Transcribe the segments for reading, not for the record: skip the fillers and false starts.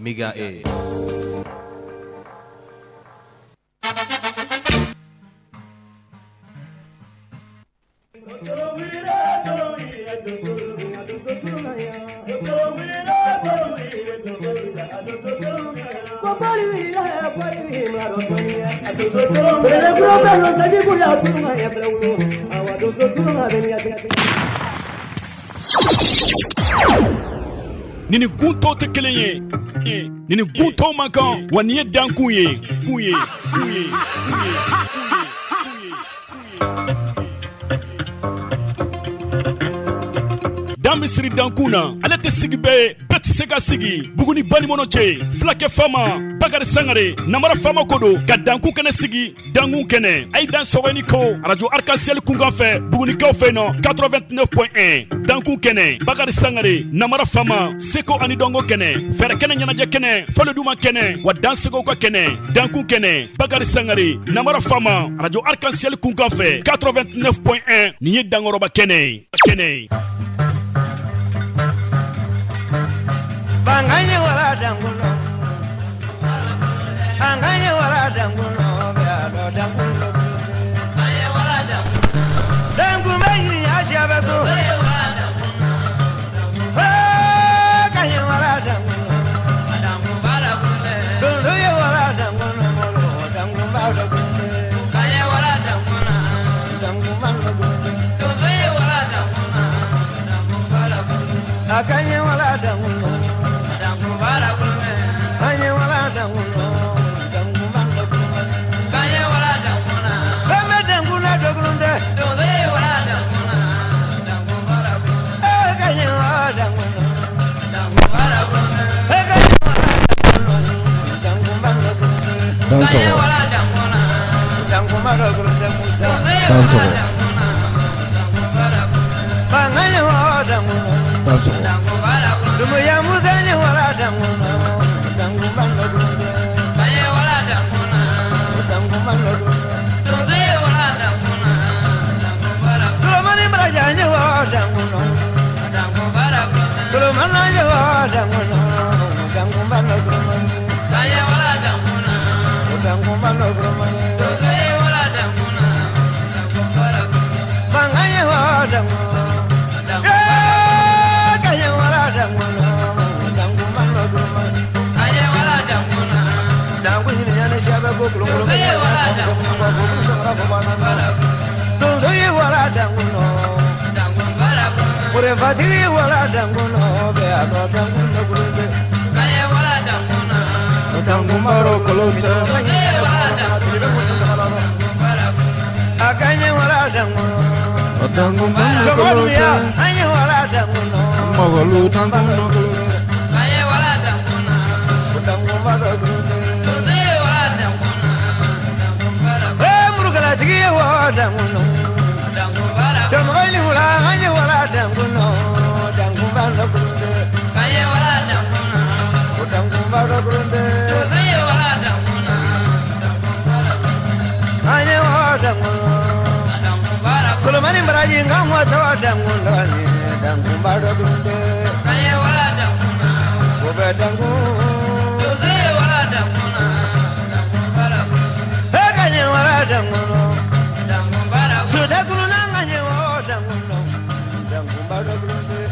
Mega E. Ni ni gun tɔw tɛ kelen ye, ni ni gun tɔw man kan, wa nin ye dankun ye, kun ye, kun ye, kun ye. Dan bɛ siri dankun na, ale tɛ sigi bɛɛ ye, bɛɛ tɛ se ka sigi. Buguni banikɔnɔ cɛ, fulakɛ faama Bakari Sangare, namara faama ko don ka dankun kɛnɛ sigi. Dankun kɛnɛ, a ye dan sɔgɔ ni ko arajo Arc-en-Ciel kunkan fɛ Bugunikaw fɛ nɔ 89.1. Dankun kɛnɛ, Bakari Sangare, namara faama, seko ani dɔnko kɛnɛ, fɛɛrɛ kɛnɛ, ɲɛnajɛ kɛnɛ, fɔli duman kɛnɛ, wa dansegow ka kɛnɛ. Dankun kɛnɛ, Bakari Sangare, namara faama, arajo Arc-en-Ciel kunkan fɛ 89.1. Nin ye dankɔrɔba kɛnɛ ye, kɛnɛ ye.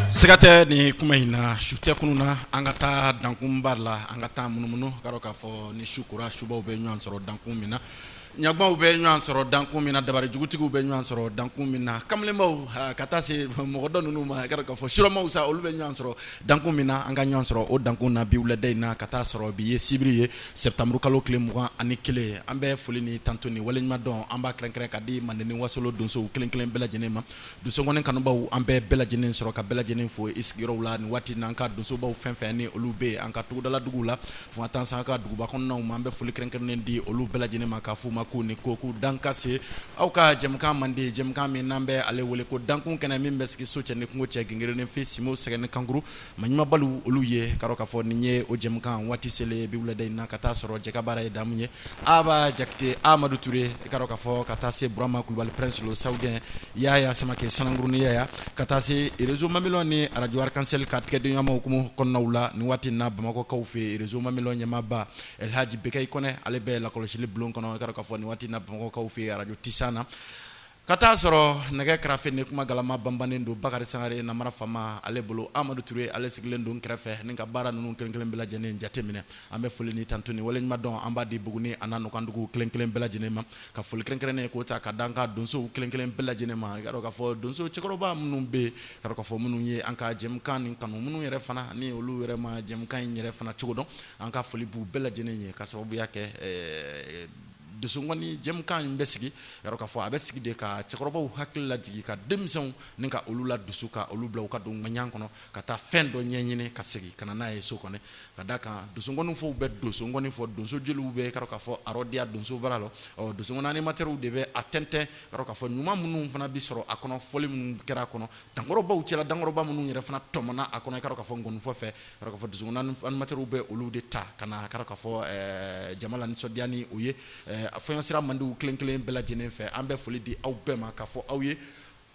Siga tɛ nin kuma in na, su tɛ kunun na, an ka taa dankunba la, an ka taa munumunu ka k'a fɔ ni su kora, subaw bɛ ɲɔgɔn sɔrɔ dankun min na, ɲagbaw bɛ ɲɔgɔn sɔrɔ dankun min na, dabarijugutigiw bɛ ɲɔgɔn sɔrɔ dankun min na, kamalenbaw ka taa se mɔgɔ dɔ ninnu ma, ka k'a fɔ suramaw sa, olu bɛ ɲɔgɔn sɔrɔ dankun min na, an ka ɲɔgɔn sɔrɔ o dankun na bi wulada in na, ka taa sɔrɔ bi ye sibiri ye, septembre kalo tile 21. An bɛ foli ni tanto ni waleɲumandɔn an b'a kɛrɛnkɛrɛn ka di Manden ni Wasolo donsow kelen kelen bɛɛ lajɛlen ma. Donsokɔni kanubaw, an bɛ bɛɛ lajɛlen sɔrɔ ka bɛɛ lajɛlen fo i sigiyɔrɔw la nin waati n'an ka donsobaw fɛn fɛn ni olu bɛ yen an ka togodala duguw la, fo ka taa se an ka duguba kɔnɔnaw ma, an bɛ foli kɛrɛnkɛrɛnnen di olu bɛɛ lajɛlen ma k'a f'u ma ma k'u ni ko k'u dan ka se aw ka jɛmukan mandi, jɛmukan min n'an bɛ ale wele ko dankun kɛnɛ, min bɛ sigi so cɛ ni kungo cɛ, gingere ni fe simo sɛgɛ ni kankuru maɲumanbaliw olu ye. Ka k'a fɔ nin ye o jɛmukan waati selen bi wulada in na, ka taa sɔrɔ jɛ ka baara ye damu ye Aba Jakite Amadu Ture, i ka k'a fɔ ka taa se Burama Kulubali Prince le Saoudien, Yaya Samakɛ Sanangurunin Yaya, ka taa se Réseau Mamelon ni Radio Arc-en-Ciel ka tigɛdenɲɔgɔnma hukumu kɔnɔnaw la. Nin waati in na, Bamakɔkaw fɛ, Réseau Mamelon ɲɛmaaba El Hadji Bekayi Kɔnɛ, ale bɛ lakɔlɔsili bulon kɔnɔ. I ka k'a fɔ nin waati in na, Bamakɔkaw fɛ, Radio Tisan na, ka taa sɔrɔ nɛgɛ karafe ni kuma galama banbannen don Bakari Sangare Namara Fama ale bolo. Amadu Ture ale sigilen don kɛrɛfɛ ni ka baara ninnu kelen kelen bɛɛ lajɛlen jateminɛ. An bɛ foli ni tantu ni waleɲuman dɔn an b'a di Buguni a n'a nɔkandugu kelen kelen bɛɛ lajɛlen ma, ka foli kɛrɛnkɛrɛnnen k'o ta ka da an ka donsow kelen kelen bɛɛ lajɛlen ma. I ka dɔn k'a fɔ donso cɛkɔrɔba minnu bɛ yen, ka dɔn k'a fɔ minnu ye an ka jɛmukan nin kanu, minnu yɛrɛ fana ni olu yɛrɛ ma jɛmukan in yɛrɛ fana cogo dɔn, an ka foli b'u bɛɛ lajɛlen ye, ka sababuya kɛ donsongɔni jɛmukan in bɛ sigi yɔrɔ k'a fɔ a bɛ sigi de ka cɛkɔrɔbaw hakili lajigin, ka denmisɛnw ni ka olu la dusu, ka olu bila u ka don ŋaɲan kɔnɔ ka taa fɛn dɔ ɲɛɲini ka segin ka na n'a ye so kɔnɔ. Ka da kan donsongɔni fɔw bɛ donsongɔni fɔ, donso jeliw bɛ ka k'a fɔ arɔdiya donso bara la, ɔ donsongɔni animatɛriw de bɛ a tɛntɛn, ka k'a fɔ ɲuman minnu fana bɛ sɔrɔ a kɔnɔ, fɔli minnu kɛra a kɔnɔ, dankɔrɔbaw cɛla dankɔrɔba minnu yɛrɛ fana tɔmɔna a kɔnɔ, i ka k'a fɔ ngɔnifɔ fɛ, ka k'a fɔ donsongɔni animatɛriw bɛ olu de ta ka na ka k'a fɔ jama la nisɔndiya ni o ye fɔɲɔsira mandiw kelen kelen bɛɛ lajɛlen fɛ. An bɛ foli di aw bɛɛ ma k'a fɔ aw ye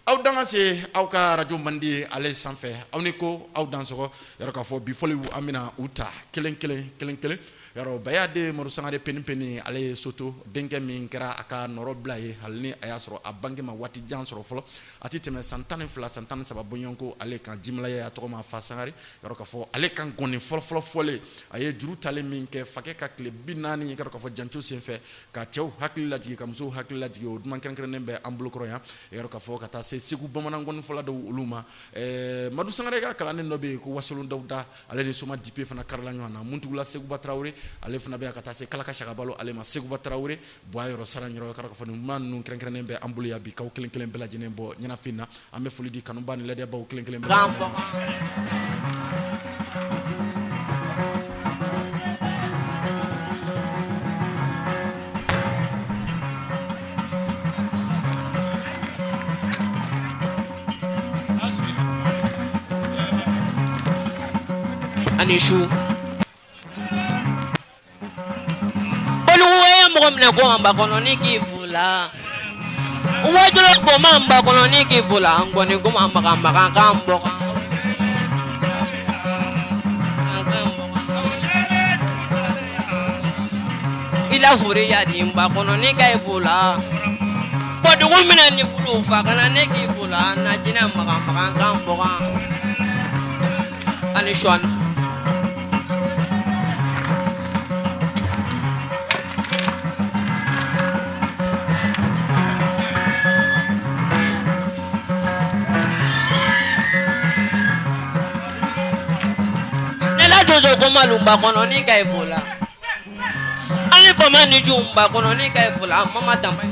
aw dan ka se aw ka arajo mandi ale sanfɛ. Aw ni ko aw dansɔgɔ. Yɔrɔ k'a fɔ bi fɔliw an bɛna u ta kelen kelen kelen kelen. Yɔrɔ Baya de Madu Sangare Peni Peni, ale ye soto denkɛ min kɛra a ka nɔrɔ bila ye, hali ni a y'a sɔrɔ a bange ma waati jan sɔrɔ fɔlɔ, a tɛ tɛmɛ san 12 san 13 bɔɲɔgɔnko ale kan. Jimalaya a tɔgɔ ma Fa Sangare. Yɔrɔ k'a fɔ ale ka ngɔni fɔlɔfɔlɔ fɔlen, a ye juru talen min kɛ fakɛ ka tile 40, k'a fɔ janco senfɛ, ka cɛw hakili lajigin, ka musow hakili lajigin, o duman kɛrɛnkɛrɛnnen bɛ an bolokɔrɔ yan. Yɔrɔ k'a fɔ ka taa se Segu bamanan ngɔnifɔla dɔw olu ma, Madu Sangare ka kalanden dɔ bɛ yen ko Wasolon Dawuda, ale ni Soma Dipe fana karila ɲɔgɔn na. Muntugula Seguba Tarawele ale fana bɛ yan, ka taa se Kalaka Sagabalo ale ma, Seguba Tarawele bɔ a yɔrɔ sara yɔrɔ. K'a fɔ nin maa ninnu kɛrɛnkɛrɛnnen bɛ an bolo yan bi, k'aw kelen kelen bɛɛ lajɛlen bɔ ɲɛnafin na. An bɛ foli di kanuba ni ladiyabaw kelen kelen bɛɛ lajɛlen ma. Ani su Boliku ye mɔgɔ minɛ ko an ba kɔnɔ ni k'i fula wajulu ko ma ba kɔnɔ ni k'i fula n kɔni ko ma makan makan kan bɔ. I la furu ya di n ba kɔnɔ ni ka i fula bɔn dugu minɛ ni furu fa kana ne k'i fula na jinɛ makan makan kan bɔ ani su ani su. Ne la donso ko malunba kɔnɔ ni ka i fula ani fama ni junba kɔnɔ ni ka i fula mama tama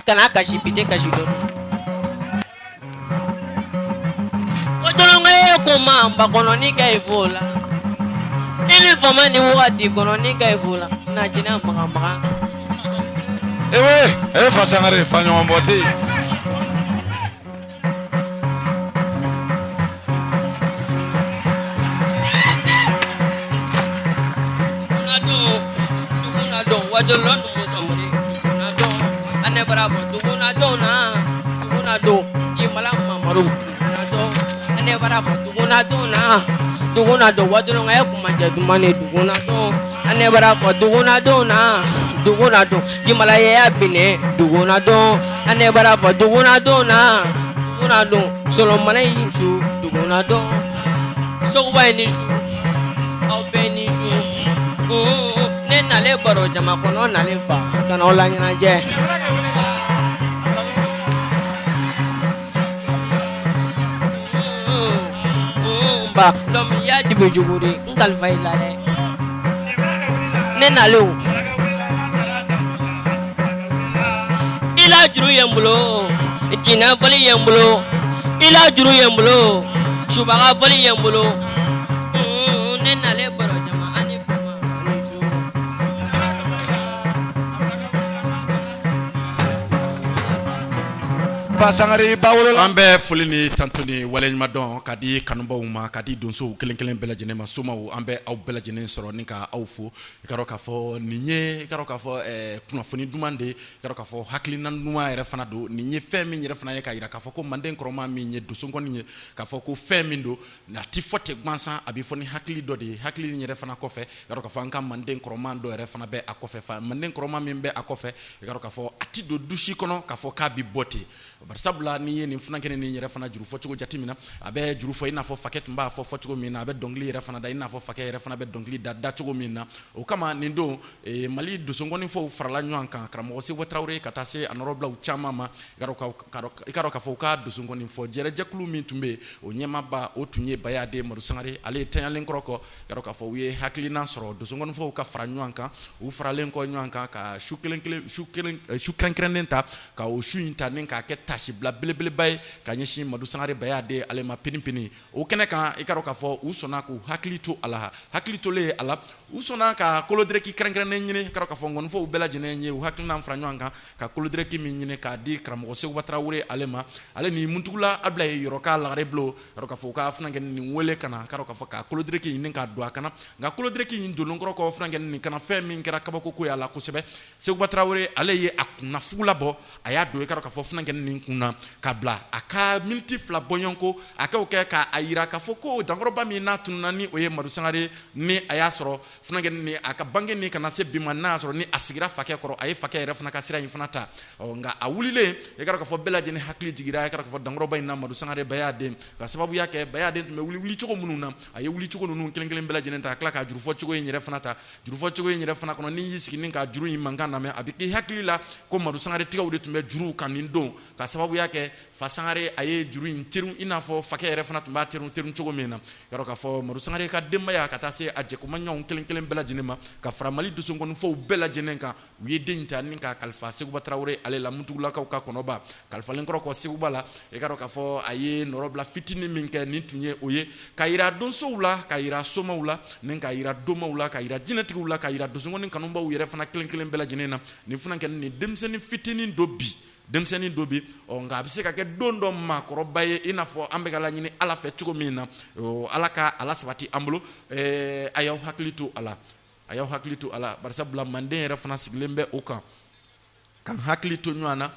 kana kasi bi tɛ kasi dɔn ko tɔnɔnkɛ ye ko ma ba kɔnɔ ni ka i fula i ni fama ni wagati kɔnɔ ni ka i fula na jinɛ makan makan. Ewe e fa Sangare fa ɲɔgɔn bɔ tɛ yen. Solomana y'i su duguna dɔn sogoba ye ni su aw bɛɛ ni su ne nalen baro jama kɔnɔ nalen fa ka n'aw la ɲɛnajɛ. Ba dɔmi ya dibi jugu de n kalifa i la dɛ ne nalen o i la juru ye n bolo jinɛ fɔli ye n bolo i la juru ye n bolo subaga fɔli ye n bolo ne nalen baro jama ani fama ani su. Fa Sangare ba wolola. An bɛ foli ni tanto ni waleɲuman dɔn ka di kanubaw ma, ka di donsow kelen kelen bɛɛ lajɛlen ma. Somaw, an bɛ aw bɛɛ lajɛlen sɔrɔ ni ka aw fo. I ka dɔn k'a fɔ nin ye, i ka dɔn k'a fɔ kunnafoni duman de ye, i ka dɔn k'a fɔ hakilina ɲuman yɛrɛ fana don. Nin ye fɛn min yɛrɛ fana ye k'a jira k'a fɔ ko manden kɔrɔma min ye donsonkɔni ye, k'a fɔ ko fɛn min don, a tɛ fɔ ten gansan, a bɛ fɔ ni hakili dɔ de ye. Hakili in yɛrɛ fana kɔfɛ, i ka dɔn k'a fɔ an ka manden kɔrɔma dɔ yɛrɛ fana bɛ a kɔfɛ. Fa manden kɔrɔma min bɛ a kɔfɛ, i ka dɔn k'a fɔ a tɛ don dusi kɔnɔ k'a fɔ k'a bɛ bɔ ten. Barisabula n'i ye nin funankɛnin nin yɛrɛ fana juru fɔcogo jateminɛ, a bɛ juru fɔ i n'a fɔ fakɛ tun b'a fɔ fɔcogo min na, a bɛ dɔnkili yɛrɛ fana da i n'a fɔ fakɛ yɛrɛ fana bɛ dɔnkili da dacogo min na. O kama nin don Mali donsonkɔnifɔw farala ɲɔgɔn kan, karamɔgɔ Sekuba Tarawele ka taa se a nɔrɔbilaw caman ma. I ka dɔn k'a fɔ u ka donsonkɔnifɔ jɛrɛjɛkulu min tun bɛ yen, o ɲɛmaaba o tun ye Bayaden Madu Sangare. Ale tanyalen kɔrɔ kɔ, i ka dɔn k'a fɔ u ye hakilina sɔrɔ donsonkɔnifɔw ka fara ɲɔgɔn kan. U faralen kɔ ɲɔgɔn kan ka su kelen kelen su kelen su kɛrɛnkɛrɛnnen ta, ka o su in ta ni k'a kɛ tasibila belebeleba ye ka ɲɛsin Madu Sangare Bayaden ale ma pinipini. O kɛnɛ kan, i ka dɔn k'a fɔ u sɔnna k'u hakili to a la. Hakili tolen a la, u sɔnna ka kolodireki kɛrɛnkɛrɛnnen ɲini. I ka dɔn k'a fɔ nkɔnifɔw bɛɛ lajɛlen ye u hakilina fara ɲɔgɔn kan ka kolodireki min ɲini k'a di karamɔgɔ Sekuba Tarawele ale ma, ale ni Muntugula Abilaye yɔrɔ ka lagare bulon. Ka dɔn k'a fɔ u ka funankɛnin nin wele ka na, ka dɔn k'a fɔ ka kolodireki ɲini k'a don a kan na. Nka kolodireki in donnen kɔrɔ kɔ funankɛnin nin kan na, fɛn min kɛra kabako ko ye a la kosɛbɛ, Sekuba Tarawele ale ye a kunna fugula bɔ, a y'a don i ka dɔn k'a fɔ funankɛnin nin kun na ka bila a ka miniti 2 bɔɲɔgɔnko a k'o kɛ k'a jira k'a fɔ ko dankɔrɔba min n'a tununna ni o ye Madu Sangare, ni a y'a sɔrɔ funankɛnin nin a ka bange nin ka na se bi ma, n'a y'a sɔrɔ ni a sigira fakɛ kɔrɔ, a ye fakɛ yɛrɛ fana ka sira in fana ta. Ɔ nka a wulilen, i ka dɔn k'a fɔ bɛɛ lajɛlen hakili jigira i ka dɔn k'a fɔ dankɔrɔba in na Madu Sangare Bayaden, ka sababuya kɛ Bayaden tun bɛ wuli wulicogo minnu na, a ye wulicogo ninnu kelen kelen bɛɛ lajɛlen ta, ka tila ka jurufɔ cogo in yɛrɛ fana ta. Jurufɔ cogo in yɛrɛ fana kɔnɔ, n'i y'i sigi ni ka juru in mankan lamɛn, a bɛ k'i hakili la ko Madu Sangare tigaw de tun bɛ juruw kan nin don, ka sababuya kɛ Fa Sangare a ye juru in terun i n'a fɔ fakɛ yɛrɛ fana tun b'a terun terun cogo min na. I ka dɔn k'a fɔ Madu Sangare ka denbaya ka taa se a jɛkomaɲɔgɔnw kelen kelen bɛɛ lajɛlen ma, ka fara Mali donsonkɔnifɔw bɛɛ lajɛlen kan, u ye den in ta ni k'a kalifa Sekuba Tarawele ale la, Muntugulakaw ka kɔnɔba. Kalifalen kɔrɔ kɔ Sekuba la, i ka dɔn k'a fɔ a ye nɔrɔbila fitinin min kɛ, nin tun ye o ye ka yira donsow la, ka yira somaw la, ni ka yira domaw la, ka yira jinɛtigiw la, ka yira donsonkɔni kanubaw yɛrɛ fana kelen kelen bɛɛ lajɛlen na. Nin funankɛnin nin denmisɛnnin fitinin don bi, denmisɛnnin don bi, ɔ nka a bɛ se ka kɛ don dɔ maakɔrɔba ye, i n'a fɔ an bɛ ka laɲini Ala fɛ cogo min na. Ala ka a lasabati an bolo. A y'aw hakili to a la, a y'aw hakili to a la, barisabula manden yɛrɛ fana sigilen bɛ o kan, ka hakili to ɲɔgɔn na,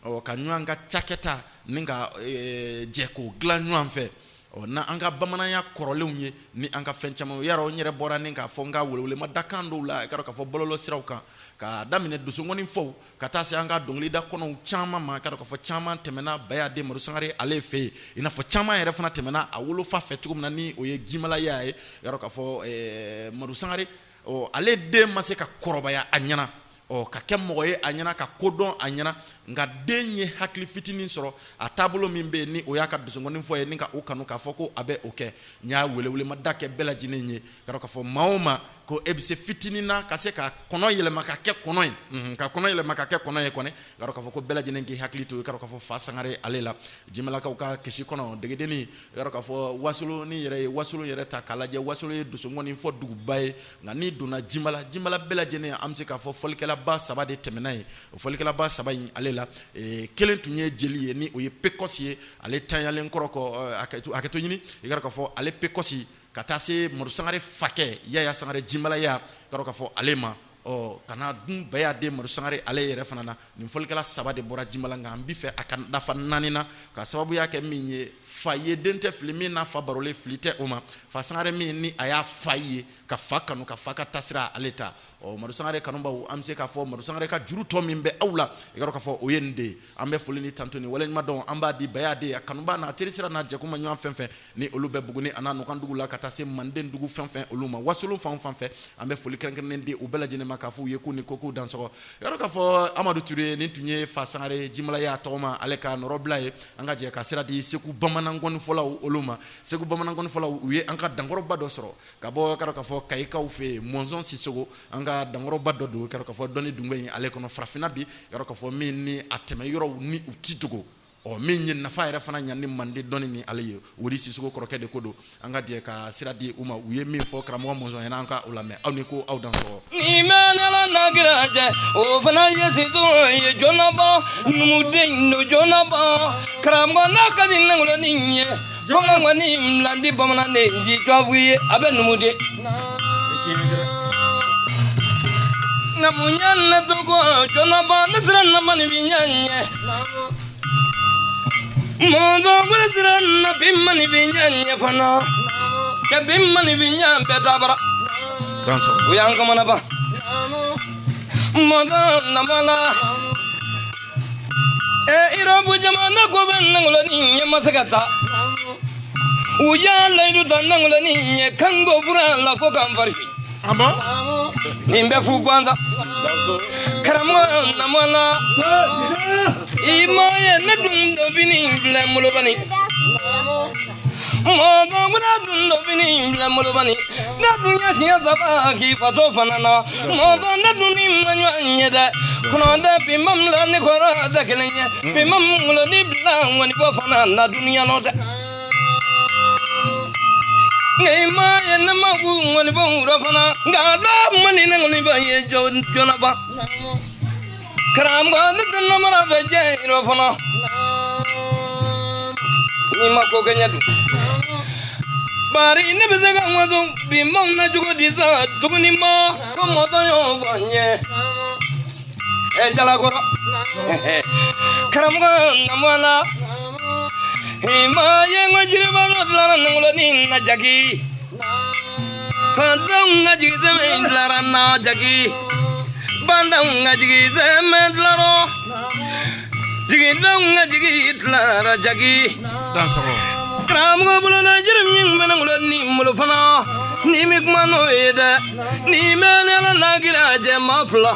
ɔ ka ɲɔgɔn ka cakɛta ni ka jɛ k'o dilan ɲɔgɔn fɛ, ɔ na an ka bamananya kɔrɔlenw ye ni an ka fɛn caman. Yarɔ, n yɛrɛ bɔra ni k'a fɔ n ka welewelema dakan dɔw la, i ka dɔn k'a fɔ bɔlɔlɔ siraw kan, ka daminɛ donsonkɔni fɔw ka taa se an ka dɔnkilida kɔnɔw caman ma. Ka dɔn k'a fɔ caman tɛmɛna Bayaden Madu Sangare ale fɛ yen, i n'a fɔ caman yɛrɛ fana tɛmɛna a wolofa fɛ cogo min na, ni o ye Jimalaya ye. I ka dɔn k'a fɔ Madu Sangare, ɔ ale den ma se ka kɔrɔbaya a ɲɛna, ɔ ka kɛ mɔgɔ ye a ɲɛna, ka kodɔn a ɲɛna, nka den ye hakili fitinin sɔrɔ. A taabolo min bɛ yen, ni o y'a ka donsonkɔni fɔ ye, ni ka o kanu k'a fɔ ko a bɛ o kɛ. N y'a welewelema da kɛ bɛɛ lajɛlen ye, ka dɔn k'a fɔ maa o maa ko e bɛ se fitinin na ka se ka kɔnɔ yɛlɛma ka kɛ kɔnɔ ye, ka kɔnɔ yɛlɛma ka kɛ kɔnɔ ye kɔni, ka dɔn k'a fɔ ko bɛɛ lajɛlen k'i hakili to, i ka dɔn k'a fɔ Fa Sangare ale la, Jimalakaw ka kisi kɔnɔ degedennin. I ka dɔn k'a fɔ Wasolo ni yɛrɛ ye Wasolo yɛrɛ ta k'a lajɛ, Wasolo ye donsonkɔni fɔ duguba ye, nka n'i donna Jimala, Jimala bɛɛ lajɛlen, an bɛ se k'a fɔ fɔlikɛlaba 3 de tɛmɛna yen. O fɔlikɛlaba 3 in ale la, kelen tun ye jeli ye, ni o ye Pekɔsi ye. Ale tanyalen kɔrɔ kɔ, hakɛto ɲini, i ka dɔn k'a fɔ ale Pekɔsi ka taa se Madu Sangare fakɛ Yaya Sangare Jimalaya, ka dɔn k'a fɔ ale ma, ɔ ka na dun Bayaden Madu Sangare ale yɛrɛ fana na. Nin fɔlikɛla 3 de bɔra Jimala, nka an bɛ fɛ a ka dafa 4 na, ka sababuya kɛ min ye, fa ye den tɛ fili min n'a fa barolen fili tɛ o ma. Fa Sangare min ni a y'a fa ye, ka fa kanu, ka fa ka tasira ale ta. Ɔ Madu Sangare kanubaw, an bɛ se k'a fɔ Madu Sangare ka juru tɔ min bɛ aw la, i ka dɔn k'a fɔ o ye nin de ye. An bɛ foli ni tanto ni waleɲuman dɔn an b'a di Bayaden a kanuba n'a teri sira n'a jɛkuma ɲɔgɔn fɛn fɛn ni olu bɛ Buguni a n'a nɔkan dugu la, ka taa se manden dugu fɛn fɛn olu ma, Wasolon fan fan fɛ, an bɛ foli kɛrɛnkɛrɛnnen di u bɛɛ lajɛlen ma, k'a fɔ u ye k'u ni ko k'u dansɔgɔ. I ka dɔn k'a fɔ Amadu Ture, nin tun ye Fa Sangare Jimalaya tɔgɔma ale ka nɔrɔbila ye. An ka jɛ ka sira di Segu bamanankɔnifɔlaw olu ma. Segu bamanankɔnifɔlaw, u ye an ka dankɔrɔba dɔ sɔrɔ ka bɔ, ka dɔn k'a fɔ Kayikaw fɛ yen, Mɔnzɔn Sisogo, an ka dankɔrɔba dɔ don, ka dɔn k'a fɔ dɔnni dungo in ale kɔnɔ farafinna bi, ka dɔn k'a fɔ min ni a tɛmɛ yɔrɔw ni u ti dogo. Ɔ, min ye nafa yɛrɛ fana ɲa ni manden dɔnni ni ale ye, Wodi Sisoko kɔrɔkɛ de ko don. An ka jɛ ka sira di u ma, u ye min fɔ karamɔgɔ mɔnzɔn ɲɛna, an ka o lamɛn. Aw ni ko aw dansɔgɔ. Ni mɛn Ala n'a kira cɛ, o fana ye Sisoko ye joona bɔ, numuden don joona bɔ. Karamɔgɔ n'a ka di nangolonin ye, fo ka ŋɔni bila di bamanan ji tubabu ye, a bɛ numuden. Nka mun y'a ne to ko joona bɔ, ne siran na man bi ɲɛ ɲɛ. Mɔnzɔn wele siran na bi man bi ɲɛ ɲɛ fana. Ka bi man bi ɲɛ bɛɛ dabara. Dansɔgɔ. O y'an kamana ban. Mɔnzɔn namala. Ɛ, Irɔbu jamana ko bɛ nangolonin ɲɛ ma se ka taa. U y'a layidu ta nangolonin ɲɛ kanko fura la fo k'an fari. Ah bon? Nin bɛ fu gansan. Karamɔgɔ namala. I ma ye ne dun dɔ fini filɛ n bolo bani. Mɔnzɔn kura dun dɔ fini filɛ n bolo bani. Ne dun ye siɲɛ 3 k'i faso fana na. Mɔnzɔn ne dun ni ma ɲɔgɔn ye dɛ. Kɔnɔ tɛ finman bila ni kɔrɔ tɛ kelen ye. Finman ŋoloni bila ŋɔnifɔ fana na dunuya nɔ tɛ. Nka i ma ye ne ma k'u ŋɔnifɔ wura fana. Nka dɔ ma ni ne ŋɔnifɔ ye joona ban. Karamɔgɔ ne tɛ namara fɛ diɲɛ yɔrɔ fana. N'i ma ko kɛ ɲɛ dun. Bari ne bɛ se ka n waso finmanw na cogo di sa tuguni ma ko mɔzɔn y'o fɔ n ye. Ɛ, Jalakɔrɔ. Karamɔgɔ namala. I ma ye n ko jiriba dɔ dilanna nangolonin na jagi. Fantanw ka jigi sɛmɛ dilanna na jagi. Bantanw ka jigi sɛmɛ dilanna. Jigidenw ka jigi dilanna jagi. Dansɔgɔ. Karamɔgɔ bolola jiri min bɛ nangolonin bolo fana. Ni mi kuma n'o ye dɛ. Ni bɛ ne Ala n'a kira jɛ maa fila.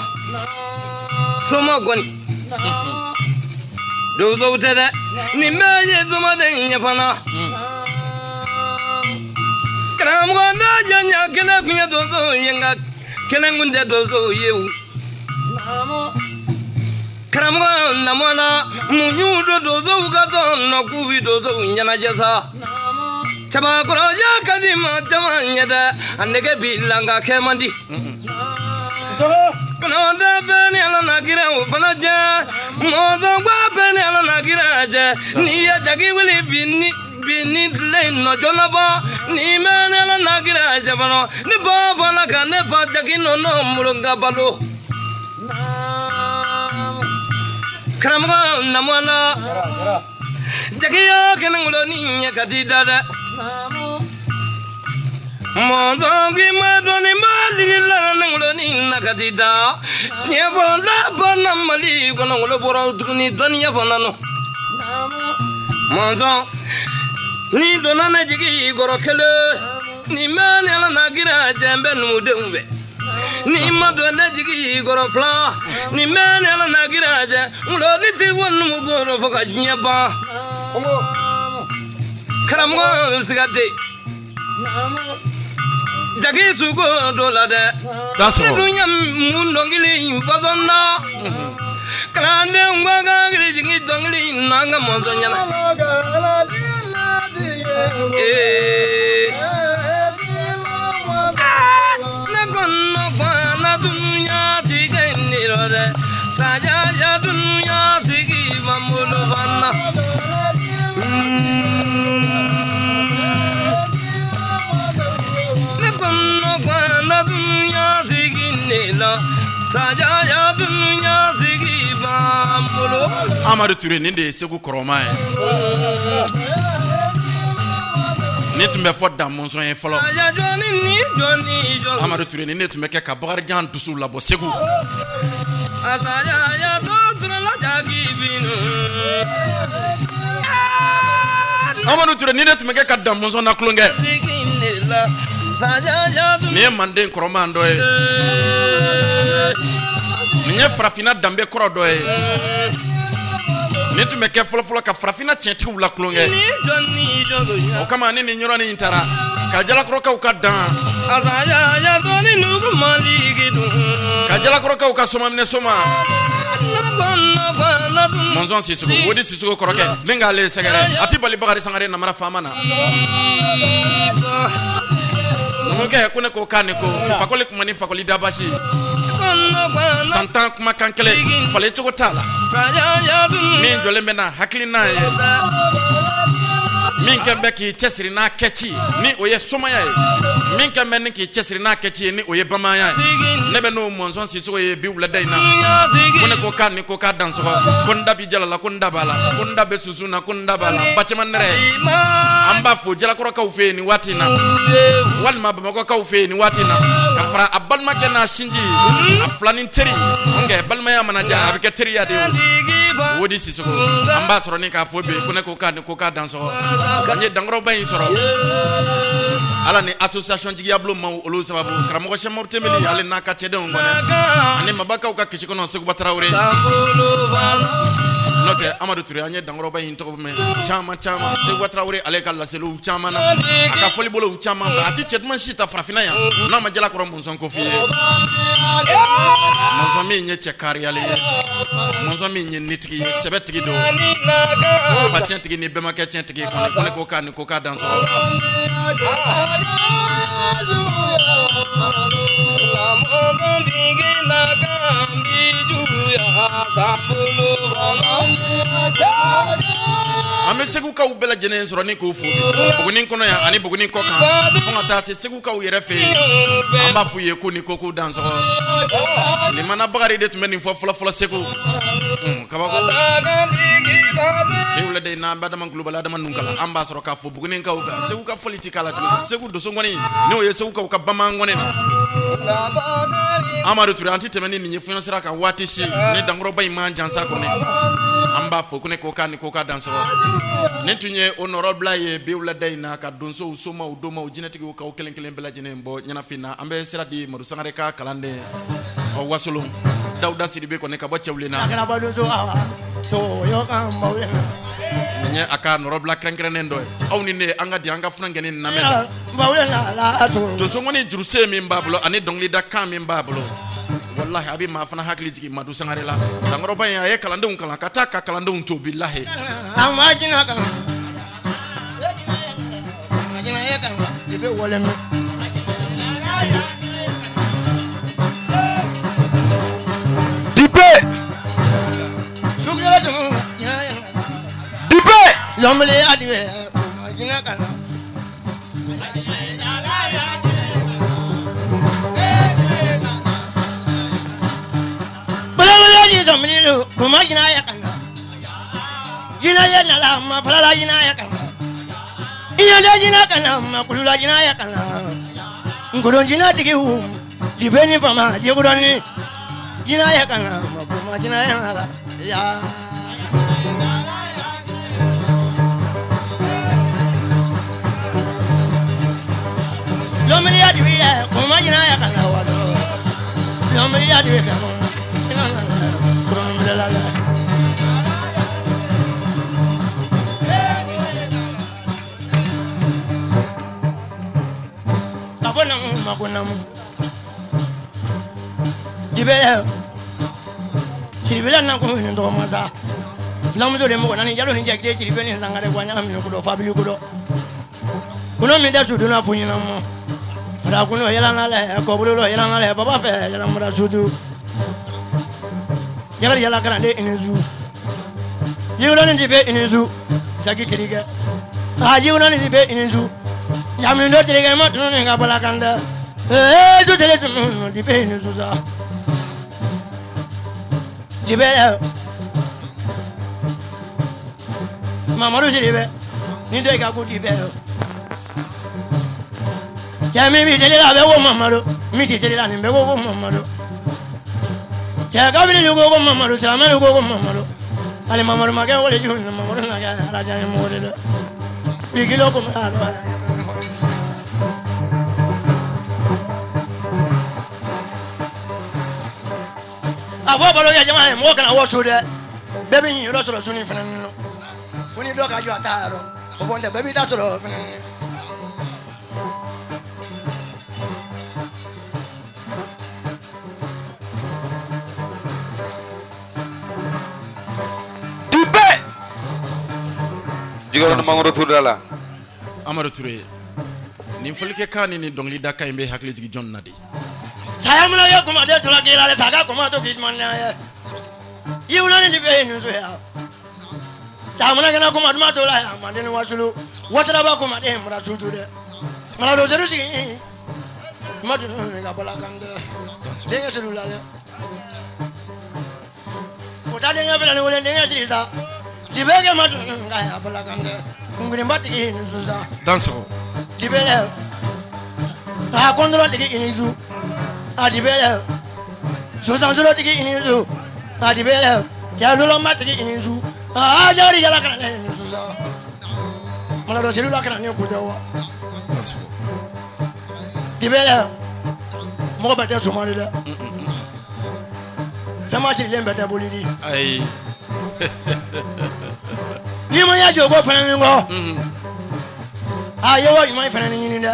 Soma gɔni. Donsow tɛ dɛ. Nin bɛɛ ye somaden ye fana. Karamɔgɔ n'a janya kelen kun ye donso ye, nka kelen kun tɛ donso ye o. Karamɔgɔ namana mun y'u don donsow ka tɔn nɔ k'u bi donsow ɲɛnajɛ sa. Cɛbakɔrɔya ka di maa caman ye dɛ, a nege b'i la nka kɛ man di. Kɔnɔtɛ bɛɛ ni Ala n'a kira o fana jɛ. Mɔzɔn ba bɛɛ ni Ala n'a kira jɛ. N'i ye jagi wuli bi ni bi ni tile in nɔ joona bɔ. Ni bɛ ni Ala n'a kira jɛ fana. Ni ba fana ka ne fa jagi nɔnɔ n bolo n ka balo. Karamɔgɔ namana. Jagiya kɛnɛ ŋolonin ye ka di da dɛ. Mɔzɔn k'i ma dɔnni ma digi la ne ŋolonin na ka di da. Ɲɛfɔ labanna Mali kɔnɔ ŋolo bɔra tuguni dɔnniya fana nɔ. Mɔzɔn n'i donna ne jigi kɔrɔ kelen. Ni bɛ ni Ala n'a kira jɛ n bɛ numudenw fɛ. Ni ma don ne jigi kɔrɔ fila. Ni bɛ ni Ala n'a kira jɛ ŋoloni ti fɔ numu kɔrɔ fo ka diɲɛ ban. Karamɔgɔ siga tɛ. Jagi sugo dɔ la dɛ. Dansɔgɔ. Ne dun ye mun dɔnkili in fasɔn na. Kalandenw ka kan hakili jigin dɔnkili in na an ka mɔzɔn ɲɛna. Ee. Ne kɔnɔ kwana dunuya tigɛ nin rɔ dɛ. Sajaya dunuya sigi ma n bolo fana. Ne kɔnɔ kwana dunuya sigi ne la. Sajaya dunuya sigi ma n bolo. Amadu Ture, nin de ye Segu kɔrɔma ye. Nin tun bɛ fɔ da mɔnzɔn ye fɔlɔ. Saya jɔnni ni jɔnni jɔn. Amadu Ture, nin de tun bɛ kɛ ka Bakarijan dusu labɔ Segu. Asaya ya to sɔrɔla jagi binu. Amadu Ture, nin de tun bɛ kɛ ka da mɔnzɔn na tulonkɛ. Sigi ne la. Saya ya Nin ye manden kɔrɔman dɔ ye. Nin ye farafinna danbe kɔrɔ dɔ ye. Nin tun bɛ kɛ fɔlɔfɔlɔ ka farafinna tiɲɛtigiw la tulonkɛ. ni jɔnni jɔn. O kama ni nin yɔrɔnin in taara ka Jalakɔrɔkaw ka dan. Asaya ya to ni nugu maligi dun. Ka Jalakɔrɔ Jalakɔrɔkaw ka soma minɛ soma Mɔnzɔn Sisoko, Wodi Sisoko kɔrɔkɛ, ni k'ale sɛgɛrɛ, a ti bali Bakari Sangare namara faama na. Numukɛ ko ne ko k'a ni ko, Fakoli kuma ni Fakoli dabasi. San 10 kumakan kelen, falen cogo t'a la. Min jɔlen bɛ n'a hakilina ye, min kɛn bɛ k'i cɛsiri n'a kɛci ni o ye somaya ye, min kɛn bɛ ni k'i cɛsiri n'a kɛci ye ni o ye bamaanya ye. Ne bɛ n'o Mɔnzɔn Sisoko ye bi wulada in na. Ko ne ko k'a ni ko k'a dansɔgɔ, ko n da bi jala la, ko n da b'a la, ko n da bɛ sunsun na, ko n da b'a la. Bacɛman nɛrɛ, an b'a fo Jalakɔrɔkaw fɛ yen nin waati in na, walima Bamakɔkaw fɛ yen nin waati in na, ka fara a balimakɛ n'a sinji, a filanin teri. Nkɛ balimaya mana diya, a bɛ kɛ teriya de ye. Wodi Sisoko, an b'a sɔrɔ ni k'a fɔ bi, ko ne ko k'a ni ko k'a dansɔgɔ. An ye dankɔrɔba in sɔrɔ ala ni association jigiyabulon maaw olu sababu, karamɔgɔ Sɛmɔri Tɛmɛli ale n'a ka cɛdenw kɔnɛ, ani mabakaw ka kisi kɔnɔ Seguba Tarawele. N'o tɛ Amadu Ture, an ye dankɔrɔba in tɔgɔ mɛn caman caman. Seguba Tarawele ale ka laseliw caman na, a ka fɔlibolow caman fɛ, a tɛ cɛ duman si ta farafinna yan n'a ma Jalakɔrɔ Mɔnzɔn ko f'i ye. Mɔnzɔn min ye cɛ kariyalen ye, Mɔnzɔn min ye nitigi ye, sɛbɛtigi don, fa tiɲɛtigi ni bɛnbakɛ tiɲɛtigi kɔni. Ko ne ko k'a ni ko k'a dansɔgɔ. An bɛ Segukaw bɛɛ lajɛlen sɔrɔ ni k'u fo Buguni kɔnɔ yan ani Buguni kɔ kan, fo ka taa se Segukaw yɛrɛ fɛ yen. An b'a f'u ye ko ni ko k'u dansɔgɔ. Limana Bakari de tun bɛ nin fɔ fɔlɔ fɔlɔ Segu. Kabako bi wulada in na, an bɛ Adama Kulubali, Adama Nunkala, an b'a sɔrɔ k'a fɔ Bugunikaw fɛ. Segu ka fɔli ti k'a la tuguni. Segu dosongɔni, n'o ye Segukaw ka bamangɔni na. Amadu Ture, an ti tɛmɛ ni nin ye fiɲɛ sira kan waati si ni dankɔrɔba in man jansa kɔni. An b'a fɔ ko ne ko k'a ni ko k'a dansɔgɔ. Nin tun ye o nɔrɔbila ye bi wulada in na, ka donsow, somaw, domaw, jinɛtigiw k'aw kelen kelen bɛɛ lajɛlen bɔ ɲɛnafin na. An bɛ sira di Madu Sangare ka kalanden ɔ Wasolon, Dawuda Sidibe kɔni ka bɔ Cɛwlen na. Nin ye a ka nɔrɔbila kɛrɛnkɛrɛnnen dɔ ye. Aw ni ne, an ka di an ka funankɛnin lamɛn. Donsongɔni jurusen min b'a bolo ani dɔnkilida kan min b'a bolo, walahi a bɛ maa fana hakili jigin Madu Sangare la. Dankɔrɔba in, a ye kalandenw kalan ka taa ka kalandenw to, bilahi. Dibe Dibe. Filamuso de mɔgɔ naani jalo ni jakite Sidibe ni Sangare ɲagamina ko fabili ko kunun min tɛ sudonna fo ɲɛnama fara kun yɛlɛ kɔbolo yɛlɛ baba fɛ yɛlɛmara sudu yala yala kalanden i ni su yɔrɔnin de bɛ i ni su saki terikɛ a yɔrɔnin de bɛ i ni su yamina terikɛ ma tun ka bala kan dɛ ee du tele tun de bɛ i ni su sa de bɛ Mamadu Sidibe ni tɛ ka ko di bɛ cɛ min bɛ seli la a bɛ ko Mamadu, min tɛ seli la nin bɛɛ ko ko Mamadu, cɛ kafiri ko ko Mamadu, silamɛ ko ko Mamadu, hali Mamadu ma kɛ waliju ni Mamadu na kɛ ala diya mɔgɔ de dɛ birikilo ko a fɔ balo kɛ jama ye mɔgɔ kana waso dɛ, bɛɛ bɛ yɔrɔ sɔrɔ suni fana nɔ ko ni dɔ ka jɔ a ta yɔrɔ o bɔn tɛ, bɛɛ b'i ta sɔrɔ fana. Jikɔrɔni mangoro turuda la. Amadu Ture, nin fɔlikɛkan ni nin dɔnkilidakan in bɛ hakili jigin jɔn na de? Saya mana ye kumaden tora k'i la dɛ, sa ka kuma to k'i man ye. I wula ni bɛ yen nuso ya. Sa mana kɛnɛ kuma duman to la ya, manden ni wasulu. Wataraba kumaden mara sutu dɛ. Mana don seru sigi. Kuma tunu ka bala kan dɛ. Denkɛ seru la dɛ. O ta denkɛ fila ni wele denkɛ siri sa. Libɛkɛ ma tunu ka ya bala kan dɛ. Kungirinba tigi ni su sa. Dansɔgɔ. Libɛlɛ. A kɔntɔrɔ tigi i ni su. A libɛlɛ. Sonsansoro tigi i ni su. A libɛlɛ. Cɛlolɔma tigi i ni su. A jari yala kana ne ni su sa. Mana dɔ selu la kana ne ko tɛ wa. Dansɔgɔ. Libɛlɛ. Mɔgɔ bɛɛ tɛ soma di dɛ. Fɛn ma sirilen bɛɛ tɛ boli di. Ayi. N'i ma ɲɛ jɔ ko fana ni kɔ. A ye wa ɲuman fana ni ɲini dɛ.